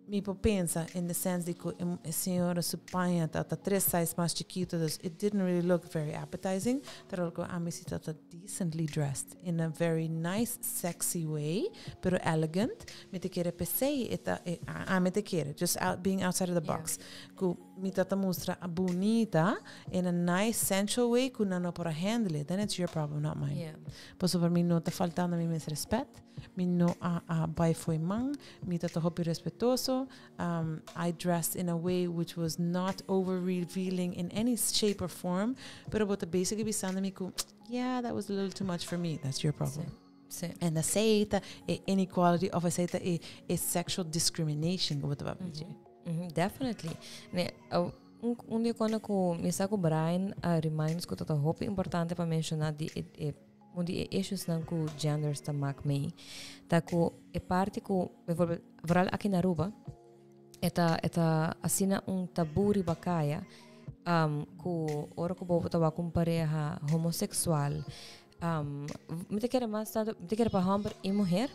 mi por pensa in the sense di cu e señora su paña ta ta tres size mas chikito, dus it didn't really look very appetizing, terwijl cu ami si ta ta decently dressed in a very nice, sexy way, pero elegant. Mi ta kere p'esey e ta, e, ami ta kere, just out, being outside of the box, cu mi ta ta mustra bunita in a nice, sensual way cu nan no por a handle it, then it's your problem, not mine. Pasobra mi no ta faltando mi mes respet, mi no a a bai fo'i man, mi ta ta hopi respetuoso. I dressed in a way which was not over revealing in any shape or form, pero bo ta basically bisando mi cu, yeah, that was a little too much for me. That's your problem. En esey ta e inequality of esey ta e e sexual discrimination cu bo ta papia dje. Definitely. Ne, un di e kosnan ku mi sa ku Brian a remind nos ku ta ta hopi importante pa menshoná di e e un di e issuesnan ku genders ta mak mee, ta ku e parti ku bijvoorbeeld vooral aki na Aruba e ta e ta asina un tabú riba kaya ku ora ku bo ta wak un pareha homoseksual mi ta kere mas tanto mi ta kere pa hòmber i muher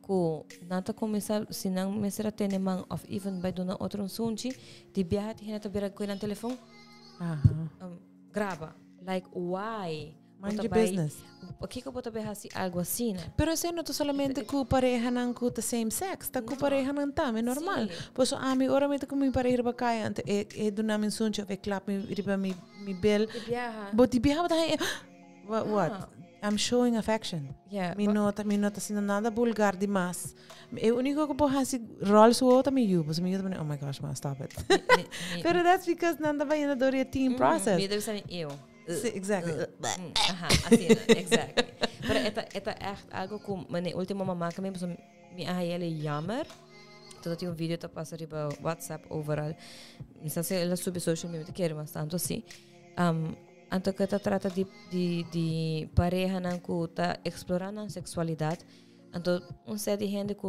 ku nan ta kuminsá si nan mester a tene man òf even bai duna otro un sunchi di biaha tin hende ta bira ku nan telefon graba like why Mind your business. Pakiko bo ta bai hasi algo asina? Pero esei no ta solamente ku parehanan ku ta same sex, ta ku parehanan tambe normal. Paso ami ora mi ta ku mi pareha riba kaya anto e e duna mi un sunchi of e klap mi riba mi mi bel. Di biaha. Bo di biaha bo ta haña what what? I'm showing affection. Mi no ta mi no ta haciendo nada bulgar di mas. E único ku por hasi ròl su wowo ta mi yu, pasobra mi yu ta pone oh my gosh ma stop it. Pero that's because nan ta bayendo dor di e teen process. Mi ta bisa mi ew. Sí, exactly. Aha, asina, exactly. Pero e ta, e ta echt algo ku mane ultimo mama ka mi pasobra mi a haña el jammer. Totdat tin un video ta pasa riba WhatsApp overal. Mi sa si el a subi social media, mi ta kere mas tantu asi. Anto ku ta trata di di di parehanan ku ta eksplorá nan seksualidat. Anto un set di hende ku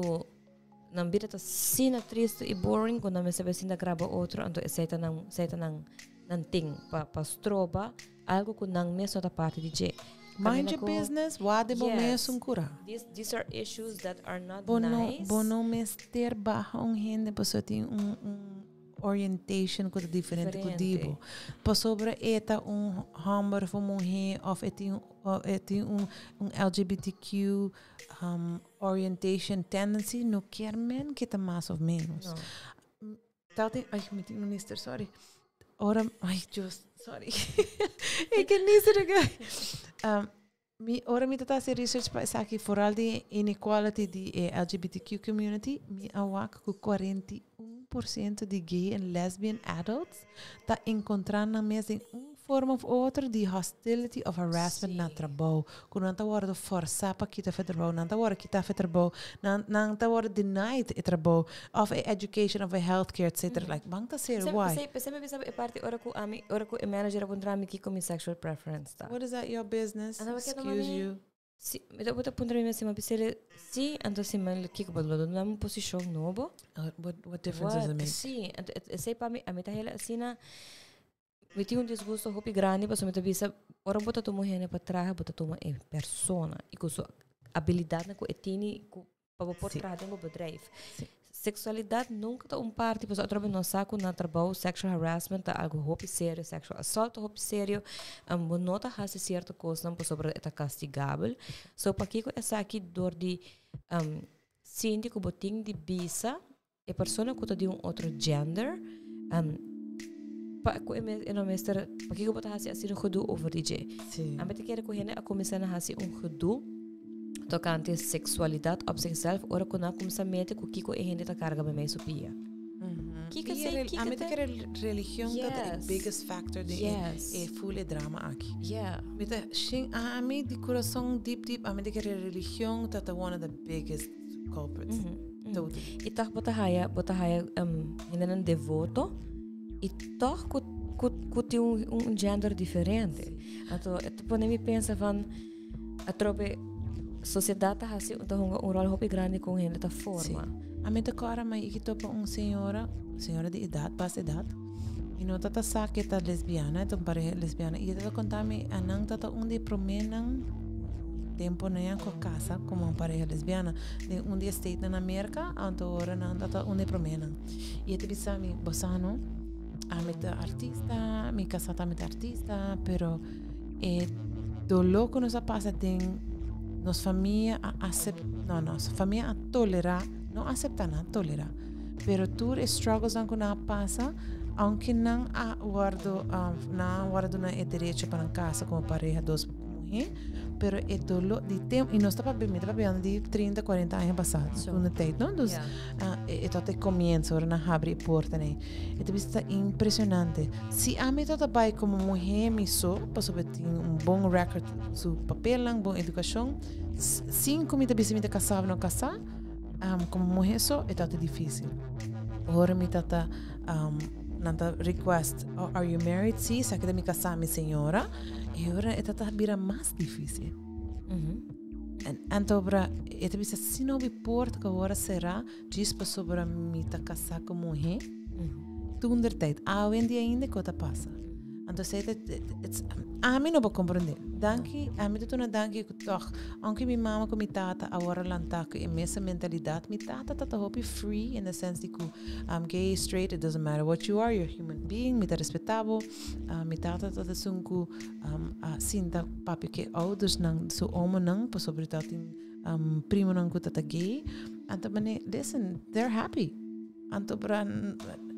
nan bida ta asina tristu i boring ku nan mester bai sinta graba otro anto esei ta nan esei ta nan nan tin pa pa stroba algo ku nan mes no ta parti di dje. Mind your business, wak di bo mesun kura. These these are issues that are not Bo no nice. bo no mester baha un hende pasobra tin un un orientation ku ta diferente ku di bo. Pasobra e ta un hòmber òf un muhé òf e tin e tin un un LGBTQ orientation tendency no kier men ke ta mas òf ménos. Tabatin, ay mi tin un nister, sorry. Ora, ay Dios, sorry. E ke nister e Mi ora mi ta ta hasi research pa esaki foral di inequality di e LGBTQ community, mi a wak ku 41% di gay en lesbian adults ta enkontra nan mes den un forma of otro di hostility of harassment na trabou, ku nan ta wòrdu fòrsá pa kita for e trabou, nan ta wòrdu kitá for e trabou, nan nan ta wòrdu denied e trabou of e education of e healthcare etcetera. Like ban ta ser why? P'esei p'esei mi bisa e parti ora ku ami ora ku e manager a puntra mi kiko mi sexual preference ta. What is that your business? Anto mi keda Excuse mane you. Si, mi ta bo ta puntra mi mes si mi a bisa el si, anto si mi kiko bo lo duna mi un posishon nobo? What what difference does it What? make? Si, anto esei pa mi ami ta hel asina mi tin un disgusto hopi grandi pasobra mi ta bisa ora bo ta tuma un hende pa traha bo ta tuma e persona i ku su abilidatnan ku e tini ku pa bo por traha den bo bedrijf. Seksualidat nunka ta un parti pasobra atrobe nos sa ku na trabou sexual harassment ta algu hopi serio, sexual assault ta hopi serio, bo no ta hasi sierto kosnan pasobra e ta kastigabel. So pakiko esaki dor di sinti ku bo tin di bisa e persona ku ta di un otro gender pa ku e mes e no mester pakiko bo ta hasi asina un gedoe over di dje. Ami ta kere ku hende a kuminsá na hasi un gedoe tokante seksualidat op zichzelf ora ku nan a kuminsá mete ku kiko e hende ta karga bei mei su pia. Kiko esei kiko Ami ta kere religion ta e biggest factor den e full e drama aki. Mi ta shin ami di kurason deep deep ami ta kere religion ta ta one of the biggest culprits. Totally. I toch bo ta haya, bo ta haya um, hendenan devoto i toch ku, ku, ku tin un, un gender diferente. Anto, e ta pone mi pensa van, atrobe sociedad ta hasi, ta hunga un rol hopi grandi kon hende ta forma. Sí. Ami ta kòrda mi a topa un señora, señora di edad, bas edad, i no tata sa ke ta lesbiana, e ta un pareha lesbiana, i e tata konta mi anan tata un di e proménan. tempo nan ku kasa komo un pareha lesbiana den un di e state na Amerika, anto ora nan ta un di promé nan. I e ta bisa mi, bo sa no, ami ta artista, mi kasá tambe ta artista, pero e doló ku nos a pasa den nos famia a asep, no, nos famia a tolerá, no aseptá, nan a tolerá, pero tur e struggles nan ku nan a pasa, aunke nan a wòrdu, nan a wòrdu duna e derecho pa nan kasa komo pareha dos muhé, pero e doló di tempu, i nos ta papia, mi ta papiando di 30, 40 aña pasá, toen de tijd, no? Dus, e tabata e komienso, ora nan habri e portanan ei. E ta bisa ta impresionante. Si ami tabata bai komo muhé mi so, pasobra e tin un bon record su papelnan, bon edukashon, sin ku mi ta bisa mi ta kasá òf no kasá, komo muhé so e tabata difísil. Ora mi tabata, nan ta request, oh, are you married? Si, esaki ta mi kasá, mi señora. E ora e tabata bira mas difísil. Anto ora e ta bisa, si no mi porta ku awor a será, Djis pasobra mi ta kasá ku muhé, tunder tijd. Awendia ainda e kos ta pasa. Anto esei ta, it's, ami no por komprendé. Danki, ami ta duna danki ku tòg, ounke mi mama ku mi tata awor a lantá ku e mesun mentalidat, mi tata ta ta hopi free in the sense di ku I'm gay, straight, it doesn't matter what you are, you're a human being, mi ta respetá bo. Mi tata ta esun ku a sinta papia ku e oudersnan, su omonan, pasobra e tabatin Primonan ku ta ta gay, anto mane, listen, they're happy. Anto bra,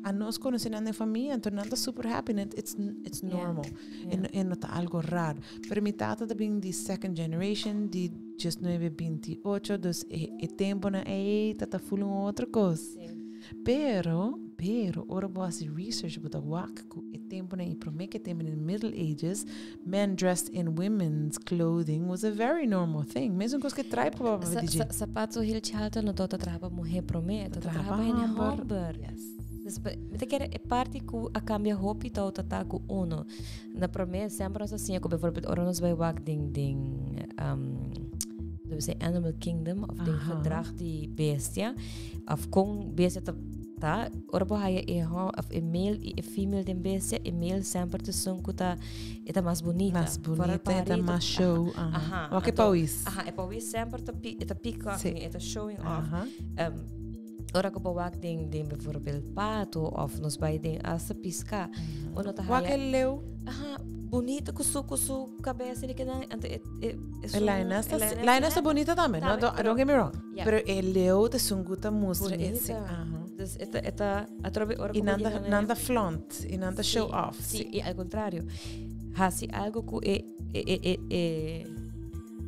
a nos konosé nan den famia, anto nan ta super happy, and it's, it's normal. Yeah. E, e no ta algo raro. Pero mi tata ta bin di second generation, di 19, 28, dus e, e temponan ei ta ta full un otro kos. Sí. Pero, pero, ora bo hasi research, bo ta wak ku e temponan i promé ku e tempo den Middle Ages, Men dressed in women's clothing was a very normal thing. Mesun kos ke trai pa papa DJ. Sapato hilchi halto no ta traha pa muhé promé, ta traha pa hende hòmber. Yes. Dus mi ta kere e parti ku a kambia hopi ta ta ta ku uno. Na promé semper nos a siña ku bijvoorbeeld ora nos bai wak den den debe ser animal kingdom of den gedrag di bestia of kon bestia ta Ta, ora bo haya e hom of e male i e female den bestia, e male semper ta esun ku ta e ta mas bunita. Mas bunita, e ta mas show. Aha. Aha. Wak e pawis. Aha, e pawis semper ta pi, e ta peacocking, e ta showing off. Aha. Ora ku bo wak den den bijvoorbeeld pato of nos bai den hasta piská, uno ta haya. Wak e leeuw. Aha, bunita ku su ku su kabes en kinan, anto e e e lioness ta lioness ta bunita tambe, no don't get me wrong. Yeah. Pero e leeuw ta esun ku ta mustra e si. Aha. Dus e ta e ta atrobe ora ku bo yega na nan ta flaunt i nan ta show off. Si, i al kontrario. Hasi algo ku e e e e e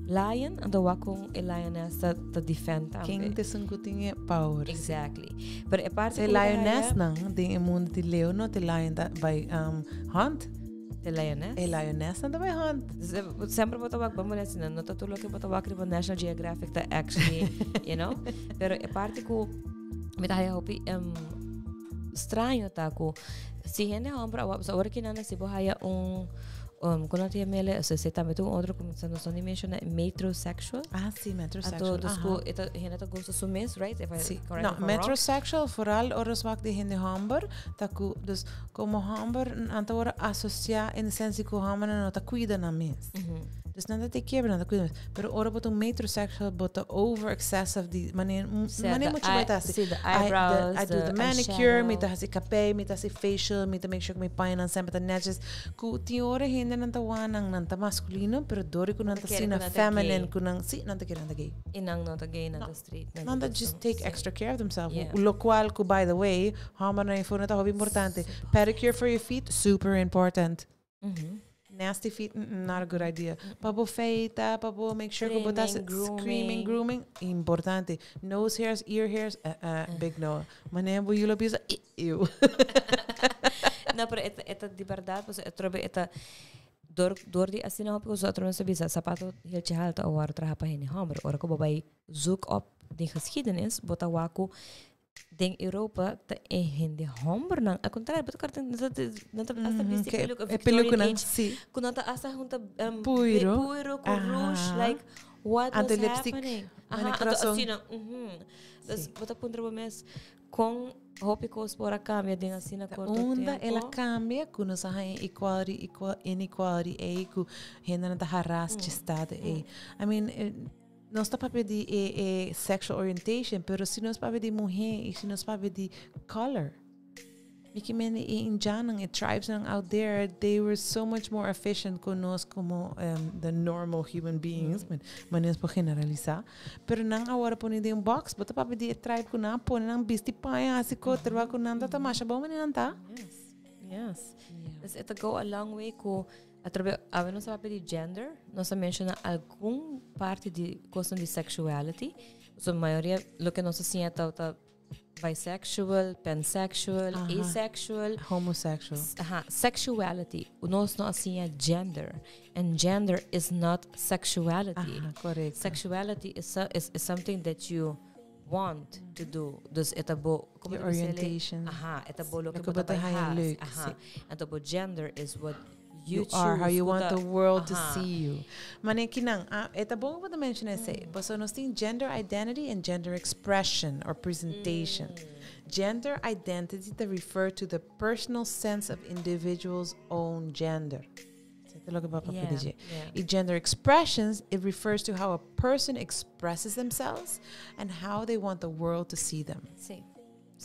lion, anto wak kon e lioness ta ta defend tambe. Ken ta esun ku tin e power. Exactly. Pero e parti ku e lioness nan den e mundo di leeuw no te lion ta bai hunt. E lioness? E lioness nan ta bai hunt. Semper bo ta wak bon bonesi no ta tur loke bo ta wak riba National Geographic ta actually, you know. Pero e parti ku mi ta haya hopi straño ta ku si hende homber a wak, ora ki nan si bo haya un ku nan ta yam'el, o sea, si tambe tin un otro ku nos no ni menshoná, metrosexual. Ah, si, metrosexual. Anto, dus ku e ta hende ta gusta su mes, right? If I, Si. correct No, me if I'm wrong. metrosexual vooral ora nos wak di hende homber ta ku, dus Komo hòmber nan ta wòrdu asosiá in the sense di ku hòmbernan no ta kuida nan mes. Dus nan ta take care, pero nan ta kuida nan mes. Pero ora bo ta un metrosexual, bo ta over excessive di manera, manera mucha bai ta hasi. Sí, the eyebrows, I do the manicure, mi ta hasi kapei, mi ta hasi facial, mi ta make sure ku mi pañanan semper ta netjes. Ku tin ora hendenan ta wak nan, nan ta maskulino, pero dor di ku nan ta asina feminine, ku nan, sí, nan ta kere nan ta gay. I nan no ta gay, nan ta straight. Nan ta just take extra care of themselves. Locual cu, by the way, hombernan e fonan ta hopi importante. Pedicure for your feet, super important. Nasty feet, not a good idea. Pa bo feita, pa bo make sure cu bo ta Creaming, grooming, importante. Nose hairs, ear hairs, big no. Manera bo yulo bisa, ew. No, pero e ta di berdad, pasobra e trobe e ta Dor dor di asina hopi ku otro mester bisa sapato hilchi haltu a wòrdu traha pa hende hòmber. Ora ku bo bai zoek op den geschiedenis, bo ta wak ku den Europa ta e hende hòmbernan. Al kontrario, bo ta kòrda nan ta hasta bisti E e pelukunan, Victorian age, si. ku nan ta hasta hunta Puiro. puiro ku rouge, like. What was Anto lipstick, happening? mane Aha, anto corazón. asina, Dus bo ta puntra bo mes con hopi cos por a cambia den asina corto Unda tempo. el a cambia ku nos a haña equality, equal, inequality ei ku hendenan ta harass chistado ei. I mean, nos ta papia di e sexual orientation, pero si nos papia di muher i si nos papia di color. Mi ke mende e indianan, e tribes nan out there, they were so much more efficient ku nos como the normal human beings, maar nos por generalisa. Pero nan awor a pone den un box, bo ta papia di e tribe ku nan a pone nan bisti paña hasi ko, terwijl ku nan ta ta masha bon manera nan ta. Yes, yes. Dus it go a long way ku atrobe, awe nos a papia di gender, nos a menciona algun parti di kosnan di sexuality. So mayoria loke nos a siña ta ta bisexual, pansexual, asexual. Homosexual. Aha, sexuality. Nos no a siña gender. And gender is not sexuality. Aha, correcto. Sexuality is something that you want to do. Dus e ta bo, como Your te bisa, orientation. Aha, e ta bo loke Loke bo ta bo ta bai haya haas. leuk, Aha. si. Anto bo gender is what you You are how choose you ku want ta the world to aha. see you. Mane kinan, ah, e ta bon ku bo ta menciona esei. Pasobra nos tin gender identity and gender expression or presentation. Gender identity ta refer to the personal sense of individual's own gender. Esei ta loke bo a papia di dje. I gender expressions, it refers to how a person expresses themselves and how they want the world to see them. Sí.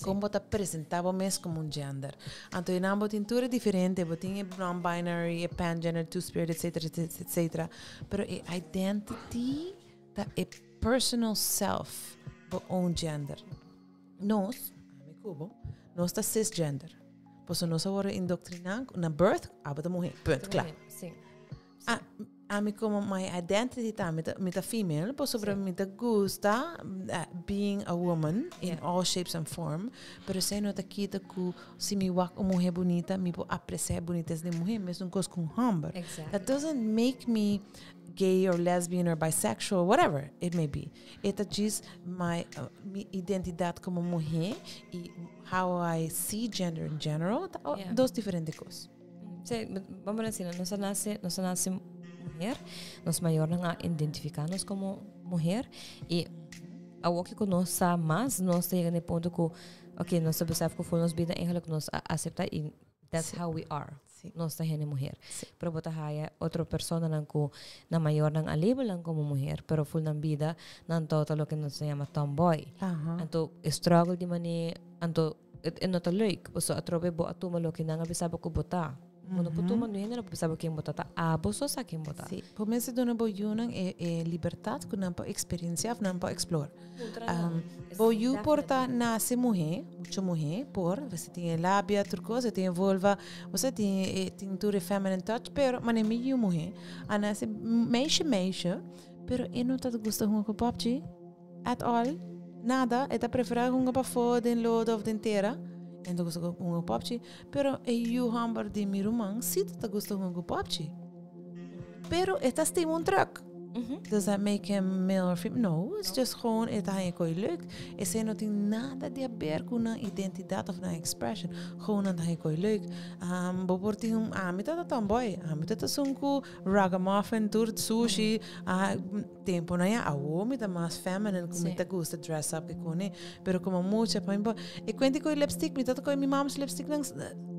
Kon bo ta presentá bo mes komo un gender. Anto e nan bo tin tur e diferente, bo tin e non-binary, e pangender, two-spirit, etcetera, etcetera, etcetera. Pero e identity ta e personal self, bo own gender. Nos, ami ku bo, nos ta cisgender. Pasobra nos a wòrdu indoktriná na birth, abo ta muhé, punt, kla. Sí. A, ami como my identity ta, mi ta, mi ta female, pasobra mi ta gusta being a woman in all shapes and form, pero esei no ta kita cu si mi wak un muher bunita, mi por aprecia e bunites di muher, mesun cos cu un homber. That doesn't make me gay or lesbian or bisexual, whatever it may be. E ta djis my, mi identidad como muher y how I see gender in general, ta dos diferente cos. Sí, vamos a decir, nos a nace, nos a nace mujer, nos mayornan a identifica nos como mujer y awor cu nos sa mas, nos ta yega na e punto cu, ok, nos ta besef cu for nos bida eigenlijk nos a acepta y that's how we are. Nos ta hende mujer. Pero bo ta haya otro personanan cu nan mayornan a label nan como mujer, pero ful nan bida nan ta loke nos ta yama tomboy. Anto e struggle di mane, anto E no ta leuk, pasobra atrobe bo a tuma loke nan a bisa bo ku bo ta. Bo no por tuma niun hende no por bisa bo ken bo ta, ta abo so sa ken bo ta. Sí, bo mester duna bo yunan e e libertat ku nan por eksperensiá òf nan por eksplora. Puntra nan. Bo yu por ta nase muhé, mucho muhé, por, bo tin e labia tur kos, e tin e vulva, bo sa tin e tin tur e feminine touch, pero manera mi yu muhé a nase meisje meisje, pero e no ta gusta hunga ku popchi. At all, nada, e ta preferá hunga pafó den lodo of den tera, e no ta gusta hunga ku popchi, pero e yu hòmber di mi ruman sí ta gusta hunga ku popchi. Pero e ta stima un truck. Does that make him male or female? No, it's just gewoon e ta haña koe leuk. Esei no tin nada di haber ku nan identidat of nan expression. Gewoon nan ta haña koe leuk. Bo por tin un, ami ta ta tomboy, ami ta ta esun ku ragamuffin, tur sushi, Tempo na ya awo mi ta mas feminine ku mi ta gusta dress up ke kune. Pero como mucha pa mi pa e kuenti ku lipstick mi ta koe mi mom's lipstick nan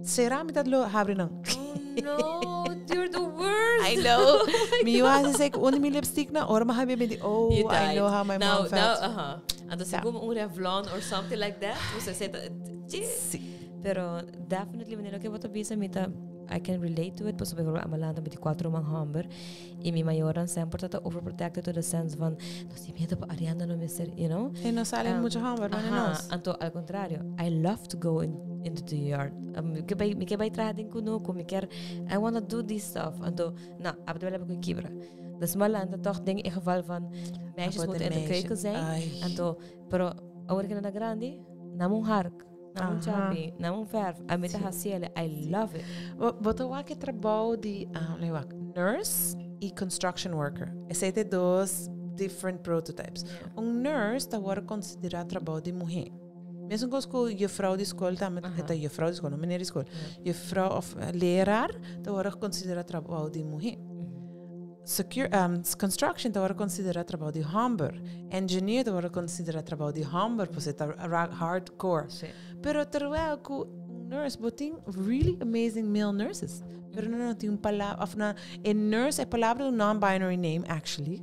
sera mi ta lo habri nan. Oh no, you're the worst. I know. Mi yu hasi sek un di mi lipstick nan ora mi habri mi di oh I know how my mom felt. Now, uh-huh. Anto si como un Revlon or something like that, bo sa ta Si. Pero definitely wanneer loke bo ta bisa mi ta I can relate to it pasobra mi a lanta mi di cuatro man homber y mi mayornan semper ta ta overprotected to the sense van nos tin miedo pa Ariana no mester you know. E no sali mucho homber mane nos. Anto al contrario I love to go in into the yard mi ke bay mi ke bay traha den kunuku mi kier I wanna do this stuff anto no abo ta bay laga kibra dus mi a lanta toch den e geval van meisjes moeten in de keuken zijn anto pero awor ke nan ta grandi nan un hark. Nam un chapi, nam un verf, a mi ta hasiele, I love it. Bo ta wak e trabou di, lei wak, nurse i construction worker. Esei ta e dos different prototypes. Un nurse ta wòrdu konsiderá trabou di muhé. Mesun kos ku juffrouw di skol tambe, e ta juffrouw di skol, no meneer di skol. Juffrouw òf leraar ta wòrdu konsiderá trabou di muhé. Secure, construction ta wordo considera trabou di homber. Engineer ta wordo considera trabou di homber, pues e ta hardcore. Pero terwijl cu nurse, bo tin really amazing male nurses. Pero no, no tin un palabra, of na, e nurse e palabra un non-binary name actually.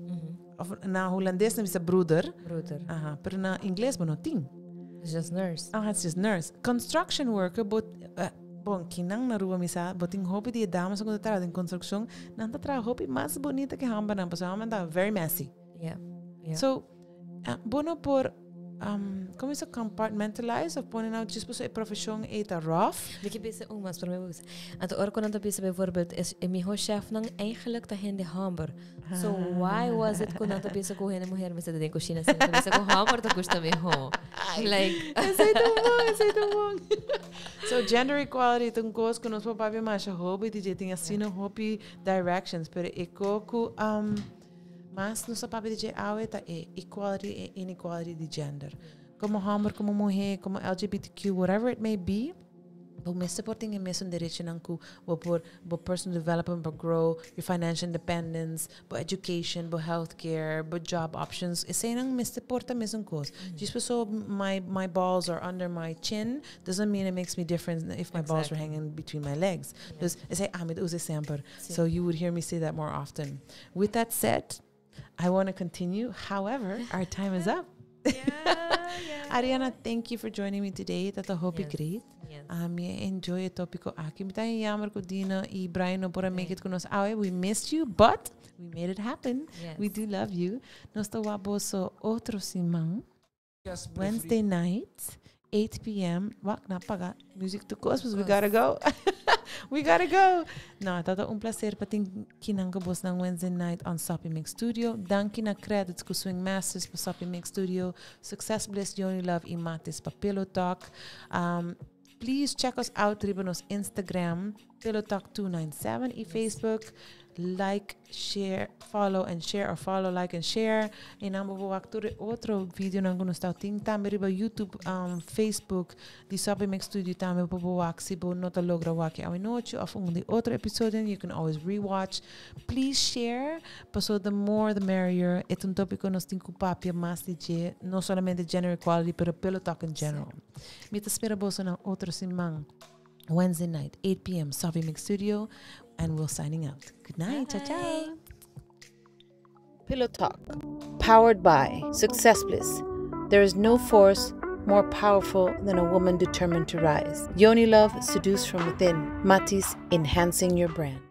Of na Hulandes nan bisa broeder. Broeder. Aha, pero na Ingles bo no tin. It's just nurse. Ah, it's just nurse. Construction worker, bo, bon, kinan na Aruba mi sa, bo tin hopi di e damas ku ta traha den construccion, nan ta traha hopi mas bonita ke hombernan, pasobra hombernan ta very messy. So, bo no por, como bisa compartmentalize of pone nou djis pasobra e profesion ei ta rough. Mi ke bisa un mas, prome bo bisa. Anto ora ku nan ta bisa bijvoorbeeld, es e miho chefnan eigenlijk ta hende homber. So why was it ku nan ta bisa ku hende muher mester ta den kushina si nan ta bisa ku homber ta gusta miho? Like. Esei ta bon, esei ta bon. So gender equality ta un kos ku nos por papia masha hopi di dje, tin asina hopi directions, pero e ko ku um, mas nos a papia di dje awe ta e equality e inequality di gender. Komo homber, komo muher, komo LGBTQ, whatever it may be, Bo mester por tin e mesun derechonan ku bo por, bo personal development, bo grow, your financial independence, bo education, bo healthcare, bo job options. Eseinan mester por ta mesun kos. Djis paso my balls are under my chin doesn't mean it makes me different if my balls were hanging between my legs. Dus esei ami ta usa semper. So you would hear me say that more often. With that said, I want to continue. However, our time is up. Ariana, thank you for joining me today. Tata hopi great. Mi enjoy e topico aki. Mi ta jammer cu Dina y Brian no por a make it cu nos awe. We missed you, but we made it happen. We do love you. Nos ta wak boso otro siman. Wednesday night, 8 p.m. Wak, na paga music to cos, we gotta go. We gotta go. No, tata un placer pa tin kinan ku bos nan Wednesday night on Soppy Mix Studio. Danki na credits ku Swing Masters pa Soppy Mix Studio, Success Bliss, Yoni Love y Matis pa Pillow Talk. Please check us out riba nos Instagram, Pillow Talk 297 y Facebook. Like, share, follow and share, or follow, like and share. Y nan bo por wak tur e otro videonan ku nos ta tin tambe riba YouTube, Facebook di Soppy Mix Studio tambe bo por wak si bo no ta logra wak e awenochi of un di otro episodionan, you can always rewatch. Please share, paso the more the merrier. E ta un topico nos tin ku papia mas di dje, no solamente gender equality, pero Pillow Talk in general. Mi ta spera boso na otro siman, Wednesday night, 8 p.m., Soppy Mix Studio, and we're signing out. Good night. Ciao, ciao. Pillow Talk, powered by Success Bliss. There is no force more powerful than a woman determined to rise. Yoni Love, seduced from within. Matis, enhancing your brand.